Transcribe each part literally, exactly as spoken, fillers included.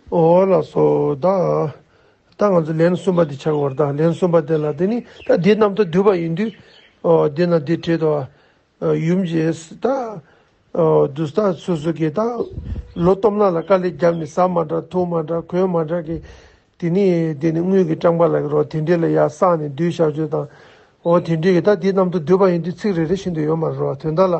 འོ་ལགས་སོ། ད་ད་ང་ཚོ་ལན་གསུམ་པ་དེ་ཆགས་པ་རེད། ད་ལན་གསུམ་པ་དེ་ལ་དེ་ནི་ད་འདི་རྣམ་ཐར་བསྡུས་པ་ཡིན་དུས། འོ་འདི་ན་འདི་བྲིས་འདུག། ཡུམ་གྱིས་ད་འོ་དུས་ད་སོ་སོ་གིས་ད་ལོ་སྟོབས་ན་ལ་དཀའ་ལས་བརྒྱབ་ནས་ཟ་མ་འདྲ་འཐུང་མ་འདྲ་གོན་མ་འདྲ་གི། དེ་ནི་དེ་ནི་དངུལ་གྱི་སྤྲང་པ་ལ་གི་རོ་དེ་འདྲས་ལ་ཡར་བསགས་ནས་བསྡུས་བཞག་རྒྱུ་དང་། འོ་དེ་འདྲས་ཀྱི་ད་འདི་རྣམ་ཐར་བསྡུས་པ་ཡིན་དུས་ཚིག་རེ་རེ་བཞིན་དུ་ཡོད་མ་རེད་རོ། དོན་དག་ལ།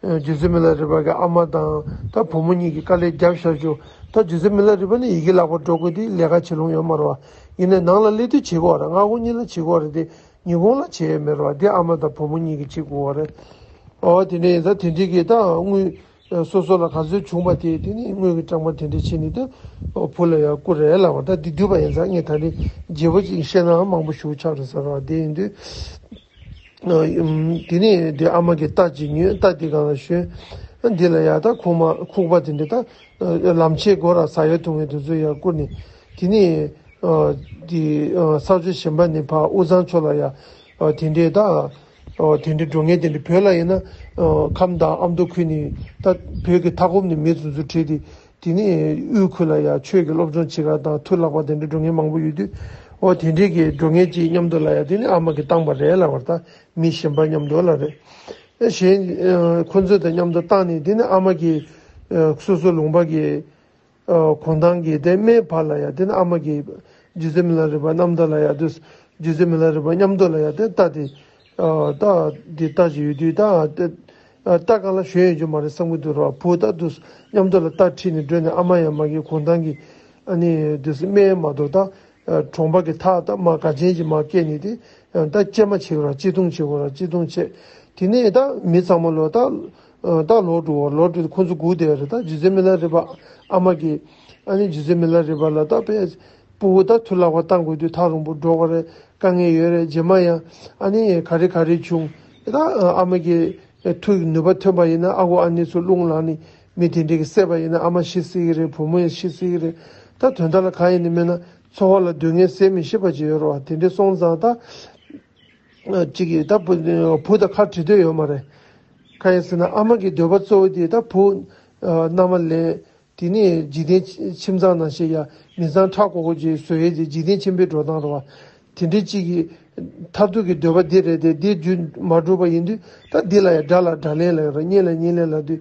རྗེ་བཙུན་མི་ལ་རས་པ་གི་ཨ་མ་དང་ད་བུ་མོ་གཉིས་ཀྱིས་དཀའ་ལས་བརྒྱབ་བཞག་རྒྱུ། ད་རྗེ་བཙུན་མི་ལ་རས་པ་ནི་ཡི་གེ་བཀླག་པར་འགྲོ་དགོས་དེ་ལས་ཀ་བྱེད་ལོང་ཡོད་མ་རེད་བ། ཡིན་ནའི་ནང་ལ་སླེབས་དུས་བྱེད་དགོས་རེད། སྔ་དགོང་གཉིས་ལ་བྱེད་དགོས་རེད་དེ། ཉིན་གུང་ལ་བྱེད་ཡས་མེད་རེད་བ། དེ་ཨ་མ་དང་བུ་མོ་གཉིས་ཀྱིས་བྱེད་དགོས་རེད། ཨོ་དེ་འདྲ་ཡིན་ཙང་དེ་འདྲའི་གི་ད་དངུལ་སོ་སོ་ལ་ག་ཚོད་བྱུང་བ་དེ་དེ་ནི་དངུལ་གྱི་སྤྲང་པོ་དེ་འདྲ་བྱས་ནས་ད་བུ་ལ་ཡང་བསྐུར་རེད་ལབ་པ། ད་འདི་བསྡུས་པ་ཡིན་ཙང་ངས་ད་རེས་བརྗེ་པོ་ཅིག་བཤད་ན་མང་པོ་ཞེ་པོ་ཆགས་རེད་ཟེར་བ་དེ་ཡིན་དུས། དེ་ནས་དེ་ཨ་མ་གི་རྟ་ཅིག་ཉོས། རྟ་དེ་སྒང་ལ་ཞོན། འདི་ལ་ཡ་ད་ཁུག་མ་ཁུག་པ་དེ་འདྲ་ད་ལམ་ཆས་སྒོ་ར་ཟ་ཡ་འཐུང་ཡ་དེ་ཚོ་ཡ་བསྐུར་ནས། དེ་ནས་དེ་ས་ཕྱོགས་གཞན་པ་ནས་ཕར་དབུས་གཙང་ཕྱོགས་ལ་ཡ་དེ་འདྲའི་ད་དེ་འདྲའི་འགྲོ་མཁན་དེ་འདྲ་བོད་ལ་ཡིན་ན་ཁམས་དང་ཨ་མདོ་ཁུལ་ནས་ད་བོད་ཀྱི་མཐའ་འཁོབ་ནས་མི་ཚོ་ཚོ་ཁྲིད་དེ། དེ་ནས་དབུས་ཁུལ་ལ་ཡང་ཆོས་ཀྱི་སློབ་སྦྱོང་བྱེད་ག་དང་ཐུགས་ལག་པ་དེ་འདྲ་འགྲོ་མཁན་མང་པོ་ཡོད་དུས། འོ་དེ་འདྲའི་གི་འགྲོ་མཁན་གཅིག་མཉམ་དུ་ལ་ཡང་དེ་ནས་ཨ་མ་གིས་བཏང་པ་རེད་ལབ་པ་རེད། ད་མི་གཞན་པ་མཉམ་དུ་ལ་རེད། གཞན་ཁོ་ཚོ་དང་མཉམ་དུ་བཏང་ནས་དེ་ནས་ཨ་མ་གིས་སོ་སོ་ལུང་པ་གི་གུང་ཐང་གི་དེ་སྨད་བར་ལ་ཡང་དེ་ནས་ཨ་མ་གིས་རྗེ་བཙུན་མི་ལ་རས་པ་རྣམ་ཐར་ལ་ཡང་དུས། རྗེ་བཙུན་མི་ལ་རས་པ་མཉམ་དུ་ལ་ཡང་དེ་ལྟ་དེ། ད་འདི་ལྟ་ཞིག་ཡོད་དུས་ད་རྟ་སྒང་ལ་ཞོན་ཡོང་རྒྱུ་མ་རེད་བསམ་གྱི་འདུག་ར། བུ་ད་དུ་མཉམ་དུ་ལ་རྟ་ཁྲིད་ནས་འགྲོ་ནས་ཨ་མ་ཡང་མ་གི་གུང་ཐང་གི་ཨ་ནི་དུས་སྨད་མ་གཏོགས་ད་གྲོང་པ་གི་ཐག་ད་མ་ག་ཅན་གྱི་མ་སྐད་ནས་དེ་ད་སྐྱེལ་མ་བྱེད་ར་སྐྱིད་ཐུང་བྱེད་དགོས་ར་སྐྱིད་ཐུང་བྱེད། དེ་ནས་ད་མི་ཚང་མ་ལོ་ད་ད་ལོག་འགྲོ་བ་ལོག་འགྲོ་ཁོ་ཚོ་སྒུག་བསྡད་རེད། ད་རྗེ་བཙུན་མི་ལ་རས་པ་ཨ་མ་གི་ཨ་ནི་རྗེ་བཙུན་མི་ལ་རས་པ་ལ་ད་དཔེ། སྤུ་གུ་ད་ཐུགས་ལག་པ་བཏང་དགོས་དུས་ཐག་རིང་པོ་འགྲོ་དགོས་རེད། དཀའ་ངལ་ཡོད་རེད། རྗེས་མ་ཡང་ཨ་ནི་ག་རེ་ག་རེ་བྱུང་ད་ཨ་མ་གི་ཐུགས་ནུས་པ་ཐོན་པ་ཡིན་ན་ཨ་ཁུ་ཨ་ནེ་ཚོ་རླུང་ལངས་ནས་མི་དེ་འདྲས་ཀྱི་བསད་པ་ཡིན་ན་ཨ་མ་ཤི་སྲིད་ཀྱི་རེད། བུ་མོ་ཡང་ཤི་སྲིད་ཀྱི་རེད། ད་དོན་དག་ལ་གང་ཡིན་ནི་མེད་ན་འཚོ་བ་ལ་སྡུག་བསྔལ་ཟད་མི་ཤེས་པ་ཅིག་ཡོད་རེད་བ། དེ་འདྲས་སོང་ཙང་ད་གཅིག་གིས་ད་བུ་བུ་དང་ཁ་བྲལ་འདོད་ཡོད་མ་རེད། གང་ཡིན་ཟེར་ན་ཨ་མ་གི་འདོད་པ་གཙོ་བོ་དེ་ད་བུ་མནའ་མ་ལེན། དེ་ནས་འཇིག་རྟེན་ཁྱིམ་ཚང་ནང་བཞིན་ཡ་མི་ཚང་ཁྲག་ཁོག་ཁོག་ཅིག་བཟོ་ཡས་དེ་འཇིག་རྟེན་ཁྱིམ་པའི་འགྲོ་སྟངས་རེད་བ། དེ་འདྲའི་གཅིག་གི་མཐར་ཐུག་གི་འདོད་པ་འདི་རེད་དེ་འདི་རྒྱུ་མ་འགྲུབ་པ་ཡིན་དུས་ད་འདི་ལ་ཡ་དགྲ་ལ་དགྲ་ལན་ལ་ཡ་ར་གཉེན་ལ་གཉེན་ལན་ལ་དུས་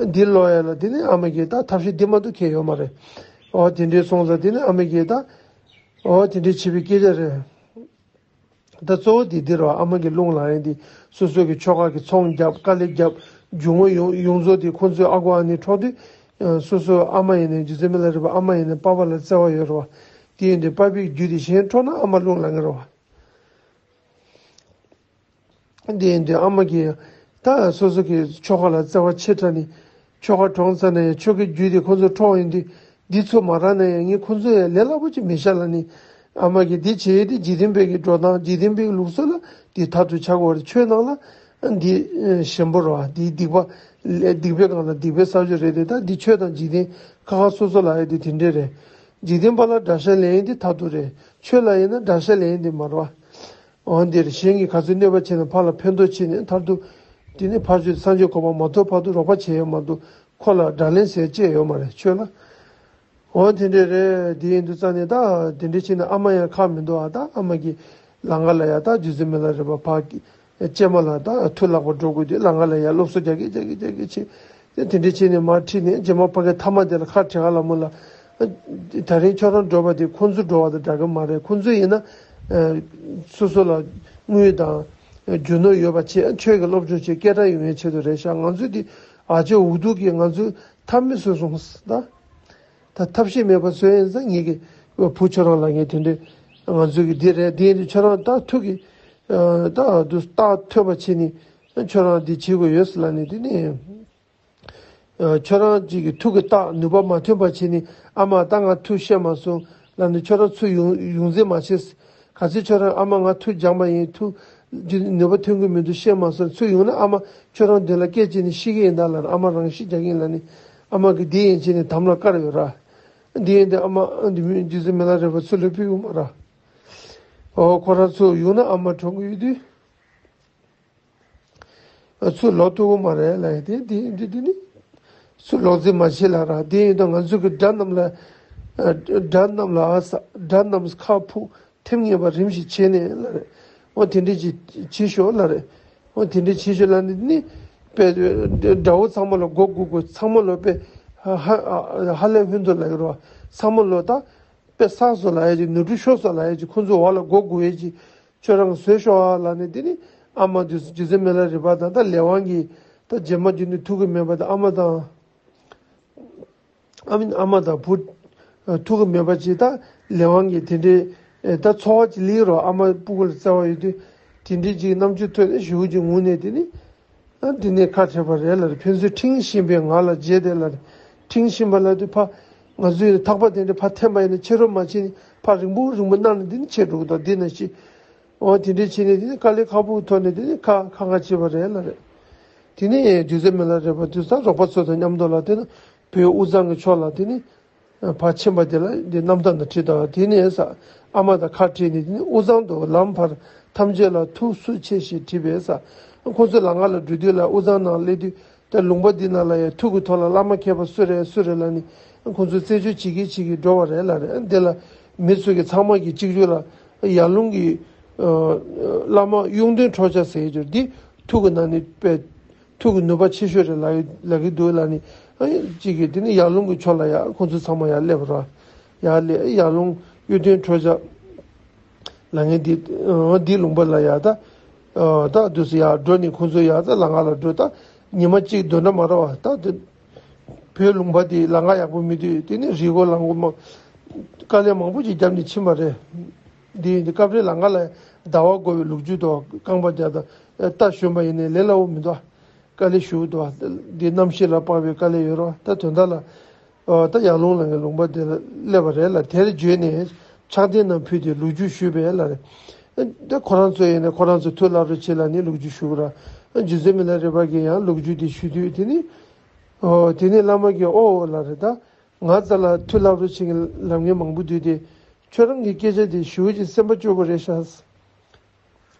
འདི་ལོག་ཡ་ལ་དེ་ནས་ཨ་མ་གིས་ད་ཐབས་ཤེས་འདི་མ་གཏོགས་ཁེལ་ཡོད་མ་རེད། ཨོ་དེ་འདྲའི་སོང་ཙང་དེ་ནས་ཨ་མ་གིས་ད་ཨོ་དེ་འདྲའི་བྱས་པའི་སྐད་ཆ་རེད། ད་གཙོ་བོ་དེ་འདི་རེད་བ། ཨ་མ་གི་རླུང་ལངས་ཡས་དེ་སོ་སོ་གི་ཁྱོ་ག་གི་ཚོང་རྒྱབ་དཀའ་ལས་རྒྱབ་རྒྱུ་དངོས་ཡོང་ཡོངས་རྫོགས་དེ་ཁོ་ཚོའི་ཨ་ཁུ་ཨ་ནེ་འཕྲོག་དུས། སོ་སོ་ཨ་མ་ཡིན་ནའི་རྗེ་བཙུན་མི་ལ་རས་པ་ཨ་མ་ཡིན་ནའི་པ་ཕ་ལ་བརྩེ་བ་ཡོད་རེད་བ། དེ་ཡིན་དུས་པ་ཕའི་རྒྱུ་དེ་གཞན་འཕྲོག་ན་ཨ་མ་རླུང་ལངས་ཀྱི་རེད་བ། དེ་ཡིན་དུས་ཨ་མ་གིས་ད་སོ་སོ་གི་ཁྱོ་ག་ལ་བརྩེ་བ་ཆེ་དྲགས་ནས་ཁྱོ་ག་གྲོངས་ཚར་ན་ཡང་ཁྱོ་གའི་རྒྱུ་དེ་ཁོ་ཚོ་འཕྲོག་ཡོང་དུས་འདི་ཚོ་མ་རག་ན་ཡང་ངས་ཁོ་ཚོ་ཡང་ལས་སླ་པོ་ཅིག་མི་བྱ་ལབ་ནས་ཨ་མ་གིས་འདི་བྱས་ཏེ་འཇིག་རྟེན་པའི་གི་འགྲོ་སྟངས་འཇིག་རྟེན་པའི་གི་ལུགས་སྲོལ་ལ་འདི་མཐར་ཐུག་ཆགས་ཀྱི་ཡོད་རེད། ཆོས་ནང་ལ་འདི་ཞན་པོ་རེད་བ། འདི་སྡིག་པ་ལས་སྡིག་པའི་སྒང་ལ་སྡིག་པའི་ས་ཕྱོགས་རེད་དེ། ད་འདི་ཆོས་དང་འཇིག་རྟེན་ཁ་ཁ་སོ་སོ་ལ་ཡོད་དེ་དེ་འདྲས་རེད། འཇིག་རྟེན་པ་ལ་དགྲ་ཤ་ལེན་ཡས་འདི་མཐར་ཐུག་རེད། ཆོས་ལ་ཡིན་ན་དགྲ་ཤ་ལེན་ཡས་འདི་མ་རེད་བ། འོ་འདིར་གཞན་གྱིས་ག་ཚོད་གནོད་པ་བྱས་ན་ཕར་ལ་ཕན་ཐོགས་བྱས་ནས་མཐར་ཐུག་དེ་ནི་ཕར་ཕྱོགས་སངས་རྒྱས་གོ་འཕང་མ་ཐོབ་བར་དུ་རོགས་པ་བྱས་ཡོད་མ་གཏོགས་ཁོ་ལ་དགྲ་ལན་ཟེར་བཅད་ཡོད་མ་རེད་ཆོས་ལ། འོ་དེ་འདྲས་རེད། དེ་ཡིན་དུས་ཙང་ནས་ད་དེ་འདྲས་བྱས་ནས་ཨ་མ་ཡང་ཁག་མི་འདུག་ཨ། ད་ཨ་མ་གིས་ལམ་ཁ་ལ་ཡ་ད་རྗེ་བཙུན་མི་ལ་རས་པ་ཕར་སྐྱེལ་མ་ལ་ད་ཐུགས་ལག་པར་འགྲོ་དགོས་དུས་ལམ་ཁ་ལ་ཡ་སློབ་གསོ་རྒྱག་གི་རྒྱག་གི་རྒྱག་གི་བྱས། དེ་དེ་འདྲས་བྱས་ནས་མར་ཁྲིད་ནས་རྗེས་མ་ཕ་གི་ཐ་མ་དེ་ལ་ཁ་བྲལ་ག་ལ་མོ་ལ། ད་རིང་ཁྱོད་རང་འགྲོ་བ་དེ་ཁོང་ཚོ་འགྲོ་བ་དང་འདྲ་གི་མ་རེད། ཁོང་ཚོ་ཡིན་ན་སོ་སོ་ལ་དངུལ་དང་རྒྱུ་ནོར་ཡོད་པ་བྱས་ཆོས་ཀྱི་སློབ་སྦྱོང་བྱས་སྐད་གྲགས་ཡོང་ཡའི་ཆེད་དུ་རེད་ཤག་ང་ཚོ་དེ་ཨ་ཅོ་འུ་ཐུག་གིས་ང་ཚོ་ཐབས་མེད་བཟོས་སོང་ད། ད་ཐབས་ཤེས་མེད་པ་བཟོས་ཡིན་ཙང་ངེད་ཀྱི་བུ་ཁྱོད་རང་ལ་ངས་དེ་འདྲས་ང་ཚོ་གི་འདི་རེད་འདི་ཡིན་དུས་ཁྱོད་རང་ད་ཐུག་གི་ད་དུ་རྟགས་ཐོན་པ་བྱས་ནས་ཁྱོད་རང་འདི་བྱེད་དགོས་ཡོད་ཟེར་ལབ་ནས་དེ་ནས། ཁྱོད་རང་གཅིག་གི་ཐུགས་ཀྱི་རྟགས་ནུས་པ་མ་ཐོན་པ་བྱས་ནས་ཨ་མ་ད་ང་ཐུགས་ཤེས་མ་སོང་ལབ་ནས་ཁྱོད་རང་ཚུར་ཡོང་ཡོང་འཛིན་མ་བྱེད། ག་ཚོད་ཁྱོད་རང་ཨ་མ་ང་ཐུགས་འཇགས་པ་ཡིན་ཐུགས་ཀྱི་ནུས་པ་ཐོན་གི་མི་འདུག་ཤེས་མ་སོང་ཚུར་ཡོང་ན་ཨ་མ་ཁྱོད་རང་མདུན་ལ་སྐད་ཅིག་ནས་ཤི་གི་ཡིན་ད་ལབ་ཨ་མ་རང་ཤི་རྒྱག་གི་ཡིན་ལབ་ནས་ཨ་མ་གི་འདི་ཡན་ཆད་ནས་དམ་ལ་བཀར་ཡོད་ར། འདི་ཡིན་དུས་ཨ་མ་འདི་མི་རྗེ་བཙུན་མི་ལ་རས་པ་ཚུར་ལ་ཕུད་ཡོང་མ་ར། ཨོ་ཁོ་རང་ཚུར་ཡོང་ན་ཨ་མ་གྲོངས་གི་ཡོད་དུས། ཚུར་ལོག་ཐུབ་ཀྱི་མ་རེད་ལབ་ཡ་དེ་དེ་འདི་འདི་ནི་ཚུར་ལོག་འཛིན་མ་བྱེད་ལབ་ར། དེ་ཡིན་དུས་ང་ཚོ་གི་དགྲ་རྣམས་ལ་ དགྲ་རྣམས་ལ་ས་དགྲ་རྣམས་ཁ་ཕུབ་ཐེམ་ངེས་པ་རིམ་བཞིན་བྱས་ནས་ལབ་རེད། འོ་དེ་འདྲས་ཅིག་བྱེད་ཤོག་ལབ་རེད། འོ་དེ་འདྲས་བྱེད་ཤོག་ལབ་ནས་ནི། དཔེ་དགྲ་བོ་ཚང་མ་ལ་མགོ་སྒུར་དགོས། ཚང་མ་ལ་དཔེ་ཧ་ཧ་ཧ་ལས་ཧུན་དུ་ལབ་ཀྱི་རེད་བ། ཚང་མ་ལ་ད་དཔེ་བསགས་སོང་ལབ་ཡ་ཅིག་ནོར་འཁྲུལ་ཤོར་སོང་ལབ་ཡ་ཅིག་ཁོང་ཚོ་འོག་ལ་མགོ་སྒུར་ཡ་ཅིག་ཁྱོད་རང་བཟོས་ཤོག་ཨ་ལབ་ནས། དེ་ནི་ཨ་མ་དུས་སུ་རྗེ་བཙུན་མི་ལ་རས་པ་དང་ད་ལས་དབང་གིས་ད་རྗེས་མ་དེ་ནི་ཐུག་གི་མེད་པ་དང་། ཨ་མ་དང་ཨ་མ་ཨ་མ་དང་བུ་ཐུག་གི་མེད་པ་ཅིག་ད་ལས་དབང་གིས་དེ་འདྲའི་ད་ཚོར་བ་ཅིག་སླེབས་རོགས། ཨ་མ་སྤུ་གུ་ལ་བརྩེ་བ་ཡོད་དུས་དེ་འདྲའི་ཅིག་རྣམ་དཔྱོད་ཐོག་ནས་ཞེ་པོ་ཅིག་ངུས་ནས། དེ་ནི་ཨ་དེ་ནས་ཁ་བྲལ་བ་རེད་ལབ་རེད། ཕན་ཚུན་འཁྲིག་བཞིན་པའི་ངང་ལ་བརྗེད་དེ་ལབ་རེད། འཁྲིག་བཞིན་པ་ལབ་དུས་ཕ་ང་ཚོའི་ཐག་པ་དེ་འདྲ་ཕར་འཐེན་པ་ཡིན་ན་ཆེ་རུ་མ་ཕྱིན་ནས་ཕར་རིང་པོ་རིང་པོ་གནང་ནས་དེ་ནི་ཆེ་འགྲོ་གི་འདུག་འདི་ན་ཤི། འོ་དེ་འདྲའི་བྱས་ནས་དེ་ནི་དཀའ་ལས་ཁག་པོའི་ཐོག་ནས་དེ་ནི་ཁ་ཁ་ཁ་བྱས་པ་རེད་ལབ་རེད། དེ་ནས་རྗེ་བཙུན་མི་ལ་རས་པ་དུས་ད་རོགས་པ་ཚོ་དང་མཉམ་དུ་ལ་དེ་ནི་བོད་དབུས་གཙང་གི་ཕྱོགས་ལ་དེ་ནི་ཕར་ཕྱིན་པ་དེ་ལ་འདི་རྣམ་ཐར་ནང་བྲིས་དང་། དེ་ནས་ས་ཨ་མ་དང་ཁ་བྲལ་ནས་དེ་ནི་དབུས་གཙང་དུ་ལམ་བར་ཐམས་ཅད་ལ་ཐུགས་སུ་ཆེ་ཞེས་བྲིས་པས་ས། ཁོང་ཚོ་ལམ་ཁ་ལ་འགྲོ་དུས་ལ་དབུས་གཙང་ནང་སླེབས་དུས། ད་ལུང་པ་འདི་ནང་ལ་ཡང་ཐུགས་ཀྱི་ཐོག་ལ་བླ་མ་མཁས་པ་སུ་རེད་སུ་རེད་ལབ་ནས་ཁོང་ཚོས་རྩད་གཅོད་བྱེད་ཀྱིན་བྱེད་ཀྱིན་འགྲོ་བ་རེད་ལབ་རེད། འདི་ལ་མི་ཚོ་གི་ཚང་མ་གི་གཅིག་གྱུར་ལ་ཡར་ཀླུང་གི་ཨ་བླ་མ་གཡུང་སྟོན་ཁྲོ་ཆགས་ཟེར་གྱི་འདི་ཐུགས་ཀྱི་ནང་ནས་དཔེ་ཐུགས་ཀྱི་ནུས་པ་ཆེ་ཤོས་རེད་ལབ་ལབ་ཀྱི་འདུག་ལབ་ནས། ཨ་གཅིག་གིས་དེ་ནི་ཡར་ཀླུང་གི་ཕྱོགས་ལ་ཡར་ཁོང་ཚོ་ཚང་མ་ཡར་སླེབས་ར། ཡར་སླེབས། ཡར་ཀླུང་གཡུང་སྟོན་ཁྲོ་ཆགས་ལ་ངས་འདི་ཨ་འདི་ལུང་པ་ལ་ཡར་ད་ཨ་ད་དུས་སུ་ཡར་འགྲོ་ནས་ཁོང་ཚོ་ཡར་ད་ལམ་ཁ་ལ་འགྲོ། ད་ཉི་མ་གཅིག་འདོན་འདྲ་མ་རེད་བ། ད་དེ་བོད་ལུང་པ་དེ་ལམ་ཁ་ཡག་པོ་མེད་དུས་དེ་ནི་རི་མགོ་ལམ་མགོ་མ་དཀའ་ལས་མང་པོ་ཅིག་བརྒྱབ་ནས་ཕྱིན་པ་རེད། འདི་ཡིན་དུས་སྐབས་རེ་ལམ་ཁ་ལ་ཟླ་བ་བགོ་བའི་ལོ་རྒྱུས་འདུག་རྐང་པ་རྒྱག་དང་རྟ་ཞོན་པ་ཡིན་ནའི་ལས་སླ་བོ་མི་འདུག་དཀའ་ལས་ཞེ་པོ་འདུག་འདི་གནམ་གཤིས་ལ་དཔག་པའི་དཀའ་ལས་ཡོད་རེད། ད་དོན་དག་ལ་ཨ་ད་ཡར་ཀླུང་ལ་ངའི་ལུང་པ་དེ་ལ་སླེབས་པ་རེད་ལ། དེར་བརྗོད་ནས་ཕྱག་རྟེན་རྣམས་ཕུལ་ཏེ་ལོ་རྒྱུས་ཞུས་པས་ལབ་རེད། ད་ཁོ་རང་ཚོ་ཡིན་ནའི་ཁོ་རང་ཚོ་མཐུ་བསླབ་རོགས་བྱེད་ལབ་ནས་ལོ་རྒྱུས་ཞུ་གི་ར། རྗེ་བཙུན་མི་ལ་རས་པ་གིས་ཡང་ལོ་རྒྱུས་དེ་ཞུས་དུས་དེ་ནི་ཨོ་དེ་ནི་བླ་མ་གིས་ཨོ་ལབ་རེད། ད་ང་རྩ་ལ་མཐུ་བསླབ་རོགས་བྱེད་ཀྱི་ལབ་མཁན་མང་པོ་འདུག་སྟེ། ཁྱོད་རང་གི་སྐད་ཆ་དེ་ཞེ་པོ་ཅིག་སེམས་པ་སྐྱོ་པོ་རེད་ཤག་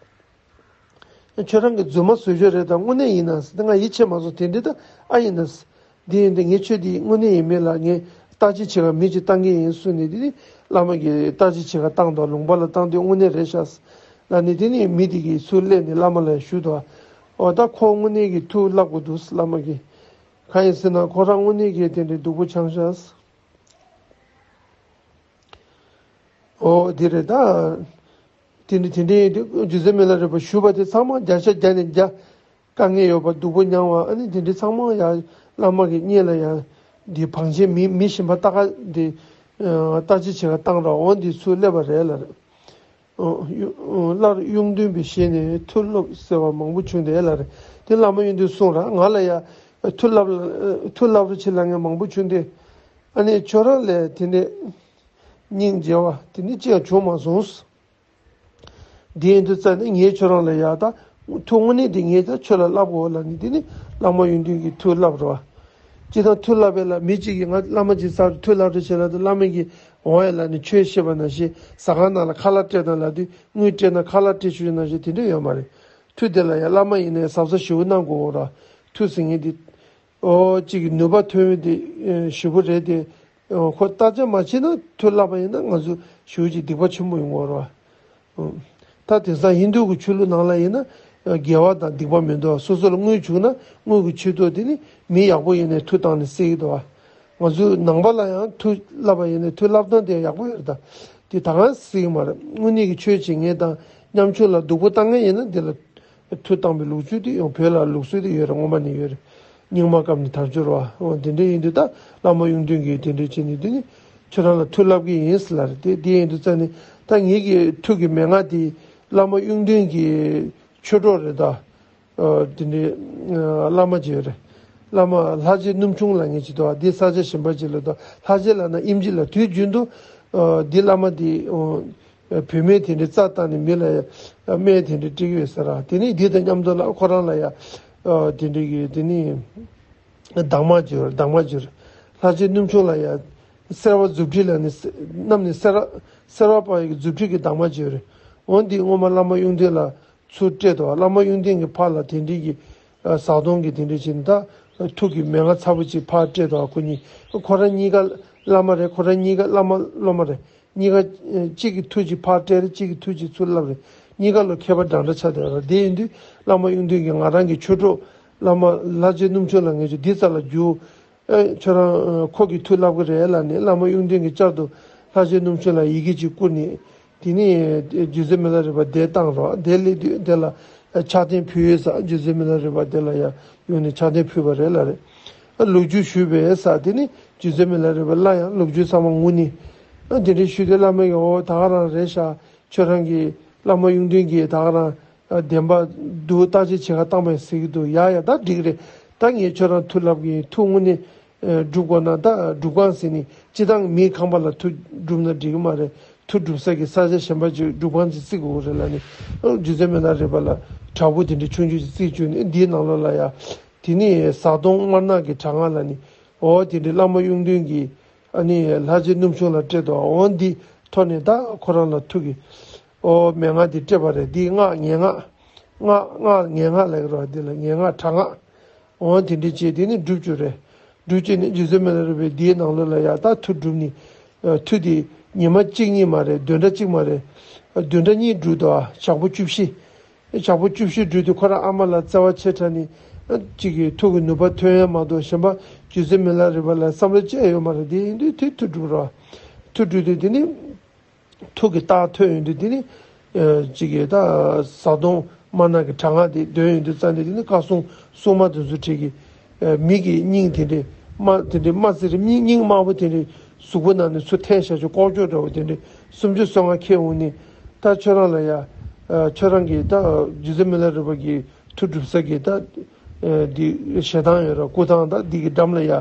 ཁྱོད་རང་གི་རྫུན་མ་བཟོ་རྒྱུ་རེད། ད་དངོས་གནས་ཡིན་ན་ཟེར། ད་ང་ཡིད་ཆེས་མ་སོང་། དེ་འདྲ་ད་ཨ་ཡིན་ན་ཟེར། འདི་ཡིན་ད་ངས་ཁྱོད་འདི་དངོས་གནས་ཡིན་མིན་ལ་ངས་བརྟག་དཔྱད་བྱེད་ག་མི་ཅིག་བཏང་གི་ཡིན་གསུངས་ནས། དེ་ནི་བླ་མ་གིས་བརྟག་དཔྱད་བྱེད་ག་བཏང་དང་། ལུང་པ་ལ་བཏང་དུས་དངོས་གནས་རེད་ཤག་ཟེར་ལབ་ནས། དེ་ནི་མི་དེ་གིས་ཚུར་སླེབས་ནས་བླ་མ་ལ་ཞུས་དང་། ཨོ་ད་ཁོ་དངོས་གནས་ཀྱི་མཐུ་བསླབ་དགོས་འདུག་ཟེར། བླ་མ་གིས་གང་ཡིན་ཟེར་ན་ཁོ་རང་དངོས་གནས་ཀྱི་དེ་འདྲའི་སྡུག་པོ་ཆགས་ཤག་ཟེར། ཨོ་དེ་རེད་ད། དེ་འདྲ་དེ་འདྲའི་རྗེ་བཙུན་མི་ལ་རས་པ་ཞུས་པ་དེ་ཚང་མ་བརྒྱ་ཆ་བརྒྱ་ནས་བརྒྱ། དཀའ་ངལ་ཡོད་པ། སྡུག་པོ་མྱངས་པ། ཨ་ནི་དེ་འདྲ་ཚང་མ་ཡང་བླ་མ་གི་སྙན་ལ་ཡང་འདི་བང་ཆེན་མི་མི་གཞན་པ་ལྟ་ག་འདི་ཨ་བརྟག་དཔྱད་བྱེད་ག་བཏང་ར། འོ་འདི་ཚུར་སླེབས་པ་རེད་ལབ་རེད། ཨ་གཡུ་ཨ་སླར་གཡུང་སྟོན་པའི་ཞལ་ནས་མཐུ་སློབ་ཟེར་བ་མང་པོ་བྱུང་སྟེ་ལབ་རེད། དེ་བླ་མ་གཡུང་སྟོན་གསུངས་ར། ང་ལ་ཡང་མཐུ་བསླབ་མཐུ་བསླབ་རོགས་བྱེད་ལབ་མཁན་མང་པོ་བྱུང་སྟེ། ཨ་ནི་ཁྱོད་རང་ལས་དེ་འདྲའི་སྙིང་རྗེ་བ་དེ་འདྲ་ཅི་ཡང་བྱུང་མ་སོང་། དེ་ཡིན་དུས་ཙ་ནས་ངས་ཁྱོད་རང་ལ་ཡག་ད་མཐུ་དངོས་གནས་དེ་ངས་ད་ཁྱོད་ལ་བསླབ་དགོས་ལབ་ནས། དེ་ནི་བླ་མ་གཡུང་སྟོན་གྱིས་མཐུ་བསླབ་རོགས། ཅི་ད་མཐུ་བསླབ་པས་ལ་མི་གཅིག་གིས་ང་བླ་མ་གཅིག་ཚར་མཐུ་བསླབ་རོགས་བྱེད་ལབ་དུས་བླ་མ་གིས་འོང་ཡ་ལབ་ནས་ཆོས་བཤད་པ་ནང་བཞིན། ཟ་ཁང་ནང་ལ་ཁ་ལག་སྤྲད་དང་ལབ་དུས་དངུལ་སྤྲད་ན་ཁ་ལག་སྤྲད་ཆོག་ནང་བཞིན་དེ་འདྲ་ཡོད་མ་རེད། མཐུ་དེ་ལ་ཡང་བླ་མ་ཡིན་ནའི་གཟབ་གཟབ་ཞེ་པོ་གནང་དགོས་ར། མཐུ་ཟེར་མཁན་དེ། ཨོ་གཅིག་གི་ནུས་པ་ཐོན་ཡོད་དེ་ཞེ་པོ་རེད་དེ། ཨོ་ཁོ་བརྟག་དཔྱད་མ་བྱས་ན་མཐུ་བསླབ་པ་ཡིན་ན་ང་ཚོ་ཞེ་པོ་ཅིག་སྡིག་པ་ཆེན་པོ་ཡོང་གི་རེད་བ། ཨོ་ད་དེང་སང་ཧིན་རྡུ་གི་ཆོས་ལུགས་ནང་ལ་ཡིན་ན་དགེ་བ་དང་སྡིག་པ་མི་འདུག་སོ་སོ་ལ་དངུལ་བྱུང་ན་དངུལ་གྱི་ཆོས་ཐོག་དེ་ནི་མི་ཡག་པོ་ཡིན་ནའི་མཐུ་བཏང་ནས་བསད་ཀྱི་འདུག་བ། ང་ཚོའི་ནང་པ་ལ་ཡང་མཐུ་བསླབ་པ་ཡིན་ནའི་མཐུ་བསླབ་སྟངས་དེ་ཡག་པོ་ཡོད་རེད། ད་དེ་ད་གང་བསད་ཀྱི་མ་རེད། དངོས་གནས་ཀྱི་ཆོས་བྱེད་མཁན་དང་ཉམ་ཆུང་ལ་སྡུག་པོ་བཏང་མཁན་ཡིན་ན་དེ་ལ། མཐུ་བཏང་བའི་ལུགས་སྲོལ་དེ་ཡང་བོད་ལ་ལུགས་སྲོལ་དེ་ཡོད་རེད། སྔོན་མ་ནས་ཡོད་རེད། རྙིང་མ་སྐབས་ནས་དར་འབྱོར་བ། འོ་དེ་འདྲ་ཡིན་དུས་ད་བླ་མ་གཡུང་སྟོན་གྱིས་དེ་འདྲ་བྱས་ནས་དེ་ནི་ཁྱོད་རང་ལ་མཐུ་བསླབ་ཀྱི་ཡིན་ཟེར་ལབ་རེད། དེ་དེ་ཡིན་དུས་ཙ་ནས་ད་ངེད་ཀྱི་མཐུ་གི་མན་ངག་དེ་བླ་མ་གཡུང་སྟོན་གྱི་ཆོས་གྲོགས་རེད་ད། ཨ་དེ་འདྲའི་ཨ་བླ་མ་ཅིག་ཡོད་རེད། བླ་མ་ལྷ་རྗེ་སྣུམ་ཆུང་ལབ་མཁན་ཅིག་འདུག་བ། འདི་ས་ཆ་གཞན་པ་ཅིག་ལ་འདུག་ལྷ་རྗེ་ལབ་ན་དབྱིན་ཇི་ལ། དུས་རྒྱུན་དུ་ཨ་འདི་བླ་མ་འདི་ཨ་བུད་མེད་དེ་འདྲའི་རྩ་བཏང་ནས་མི་ལ་ཡ་སྨན་དེ་འདྲའི་སྤྲད་ཀྱི་ཡོད་ས་ར། དེ་ནས་འདི་དང་མཉམ་དུ་ལ་ཁོ་རང་ལ་ཡ་ཨ་དེ་འདྲའི་གི་དེ་ནས་གདམས་ངག་ཅིག་ཡོད་རེད། གདམས་ངག་ཅིག་ཡོད་རེད། ལྷ་རྗེ་སྣུམ་ཆུང་ལ་ཡ་སེར་བ་མཛུབ་དྲིལ་ལབ་ནས་སེ་གནམ་ནས་སེར་བ་སེར་བ་སྤར་ཡག་གི་མཛུབ་དྲིལ་གྱི་གདམས་ངག་ཅིག་ཡོད་རེད། འོ་འདི་སྔོན་མ་བླ་མ་གཡུང་སྟོན་ལ་ཚུར་སྤྲད་དོ། བླ་མ་གཡུང་སྟོན་གྱིས་ཕར་ལ་དེ་འདྲའི་གི་ཨ་བཟའ་བཏུང་གི་དེ་འདྲའི་བྱས་ནས་ད་མཐུ་གི་མན་ངག་ཚ་པོ་ཅིག་ཕར་སྤྲད་དོ། ཁོ་གཉིས་ཁོ་རང་གཉིས་ཀ་ བླ་མ་རེད། ཁོ་རང་གཉིས་ཀ་བླ་མ་སློབ་མ་རེད། གཉིས་ཀ་ཨ་གཅིག་གིས་ཐུགས་ཀྱི་ཕར་སྤྲད་རེད། གཅིག་གིས་ཐུགས་ཀྱི་ཚུར་བསླབ་རེད། གཉིས་ཀ་ལ་མཁས་པ་འདྲ་འདྲ་ཆགས་བསྡད་རེད། དེ་ཡིན་དུས་བླ་མ་གཡུང་སྟོན་གྱིས་ང་རང་གི་ཆོས་གྲོགས་བླ་མ་ལྷ་རྗེ་སྣུམ་ཆུ་ལ་ངས་ཀྱི་འདི་རྩ་ལ་རྒྱུགས། ཨེ་ཁྱོད་རང་ཨ་ཁོ་གིས་ཐུགས་བསླབ་གི་རེད་ལབ་ནས་བླ་མ་གཡུང་སྟོན་གྱིས་བསྐྱར་དུ་ལྷ་རྗེ་སྣུམ་ཆུ་ལ་ཡི་གེ་གཅིག་བསྐུར་ནས། དེ་ནས་རྗེ་བཙུན་མི་ལ་རས་པ་དེ་བཏང་རོགས། དེ་སླེབས་དུས་དེ་ལ་ཕྱག་རྟེན་ཕུལ་ཡོད་ས། རྗེ་བཙུན་མི་ལ་རས་པ་དེ་ལ་ཡང་ཡོང་ནས་ཕྱག་རྟེན་ཕུལ་བ་རེད་ལབ་རེད། ལོ་རྒྱུས་ཞུས་པའི་ས་དེ་ནི་རྗེ་བཙུན་མི་ལ་རས་པ་ལ་ཡང་ལོ་རྒྱུས་ཚང་མ་ངུ་ནས། དེ་འདྲའི་ཞུས་དུས་བླ་མས་ཀྱང་འོ་ད་ག་རང་རེད་ཤག་ཁྱོད་རང་གི་བླ་མ་གཡུང་སྟོན་གྱིས་ད་ག་རང་བདེན་པ་འདུག་བརྟག་དཔྱད་བྱེད་ག་བཏང་པ་ཡིན་ཟེར་གྱི་འདུག་ཡ་ཡ་ད་འགྲིག་རེད། ད་ངས་ཁྱོད་རང་ཐུགས་ལབ་གི་ཡིན། ཐུགས་དངོས་གནས་སྒྲུབ་དགོས་ན་ད་སྒྲུབ་ཁང་ཟེར་ནས་སྤྱི་བཏང་མིའི་ཁང་པ་ལ་ཐུགས་སྒྲུབ་ན་འགྲིག་གི་མ་རེད། ཐུགས་སྒྲུབ་ས་གི་ས་ཆ་གཞན་པ་ཅིག་སྒྲུབ་ཁང་ཅིག་བརྩིགས་དགོས་རེད་ལབ་ནས། རྗེ་བཙུན་མི་ལ་རས་པ་ལ་བྲག་ཕུག་དེ་འདྲའི་ཆུང་ཆུང་ཅིག་བརྩིགས་བཅུག་ནས་འདིའི་ནང་ལོགས་ལ་ཡ། དེ་ནས་བཟའ་བཏུང་དམར་ནག་གི་གྲང་ངར་ལ་ནི་འོ་དེ་འདྲའི་བླ་མ་གཡུང་སྟོན་གྱིས་ཨ་ནི་ལྷ་རྗེ་སྣུམ་ཆུ་ལ་སྤྲད་དོ། འོ་འདི་ཐོག་ནས་ད་ཁོ་རང་ལ་ཐུགས་ཀྱི་འོ་མན་ངག་འདི་སྤྲད་པ་རེད། འདི་སྔགས་ངན་སྔགས། སྔགས་སྔགས་ངན་སྔགས་ལབ་ཀྱི་རེད་པ། འདི་ལ་ངན་སྔགས་དྲག་སྔགས། འོ་དེ་འདྲ་བྱས་དེ་ནི་སྒྲུབ་བཅུག་རེད། སྒྲུབ་བྱས་ནས་རྗེ་བཙུན་མི་ལ་རས་པས་འདིའི་ནང་ལོགས་ལ་ཡ་ད་ཐུགས་སྒྲུབ་ནི། ཨ་ཐུགས་དེ་ཉི་མ་གཅིག་གཉིས་མ་རེད། བདུན་ཕྲག་གཅིག་མ་རེད། བདུན་ཕྲག་གཉིས་སྒྲུབ་འདུག་ཨ་ཞག་པོ་བཅུ་བཞི། ཞག་པོ་བཅུ་བཞི་སྒྲུབ་དུས་ཁོ་རང་ཨ་མ་ལ་བརྩེ་བ་ཆེ་དྲགས་ནས་ཨ་གཅིག་གིས་ཐུགས་ཀྱི་ནུས་པ་ཐོན་ཡ་མ་གཏོགས་གཞན་པ་རྗེ་བཙུན་མི་ལ་རས་པ་ལ་བསམ་བློ་ཅི་ཡང་ཡོད་མ་རེད། དེ་ཡིན་དུས་དེ་ཐུགས་སྒྲུབ་རོགས། ཐུགས་སྒྲུབ་དུས་དེ་ནི། ཐུགས་ཀྱི་རྟགས་ཐོན་ཡོང་དུས་དེ་ནི། ཨ་གཅིག་གིས་ད་བཟའ་བཏུང་དམར་ནག་གི་གྲང་ངར་དེ་འདོན་ཡོང་དུས་ཙང་ནས་དེ་ནི་བཀའ་སྲུང་སྲུང་མ་དེ་ཚོ་གྲས་ཀྱིས་ཨ་མི་གི་སྙིང་དེ་འདྲའི་དམར་དེ་འདྲའི་དམར་སེར་མི་སྙིང་དམར་པོ་དེ་འདྲའི་གཟུགས་པོ་ནང་ནས་ཚུར་འཐེན་བཞག་ཆོག་ལྐོག་ཀྱོག་འདྲ་བོ་དེ་འདྲའི་སུམ་ཅུ་སོ་ལྔ་ཁྱེར་འོང་ནས། ད་ཁྱོད་རང་ལ་ཡ། ཨ་ཁྱོད་རང་གིས་ད་རྗེ་བཙུན་མི་ལ་རས་པ་གི་ཐུགས་སྒྲུབ་ས་གི་ད་ཨ་འདི་ཞལ་ཐང་ཡོད་ར། སྐུ་ཐང་ད་འདི་གི་འགྲམ་ལ་ཡ།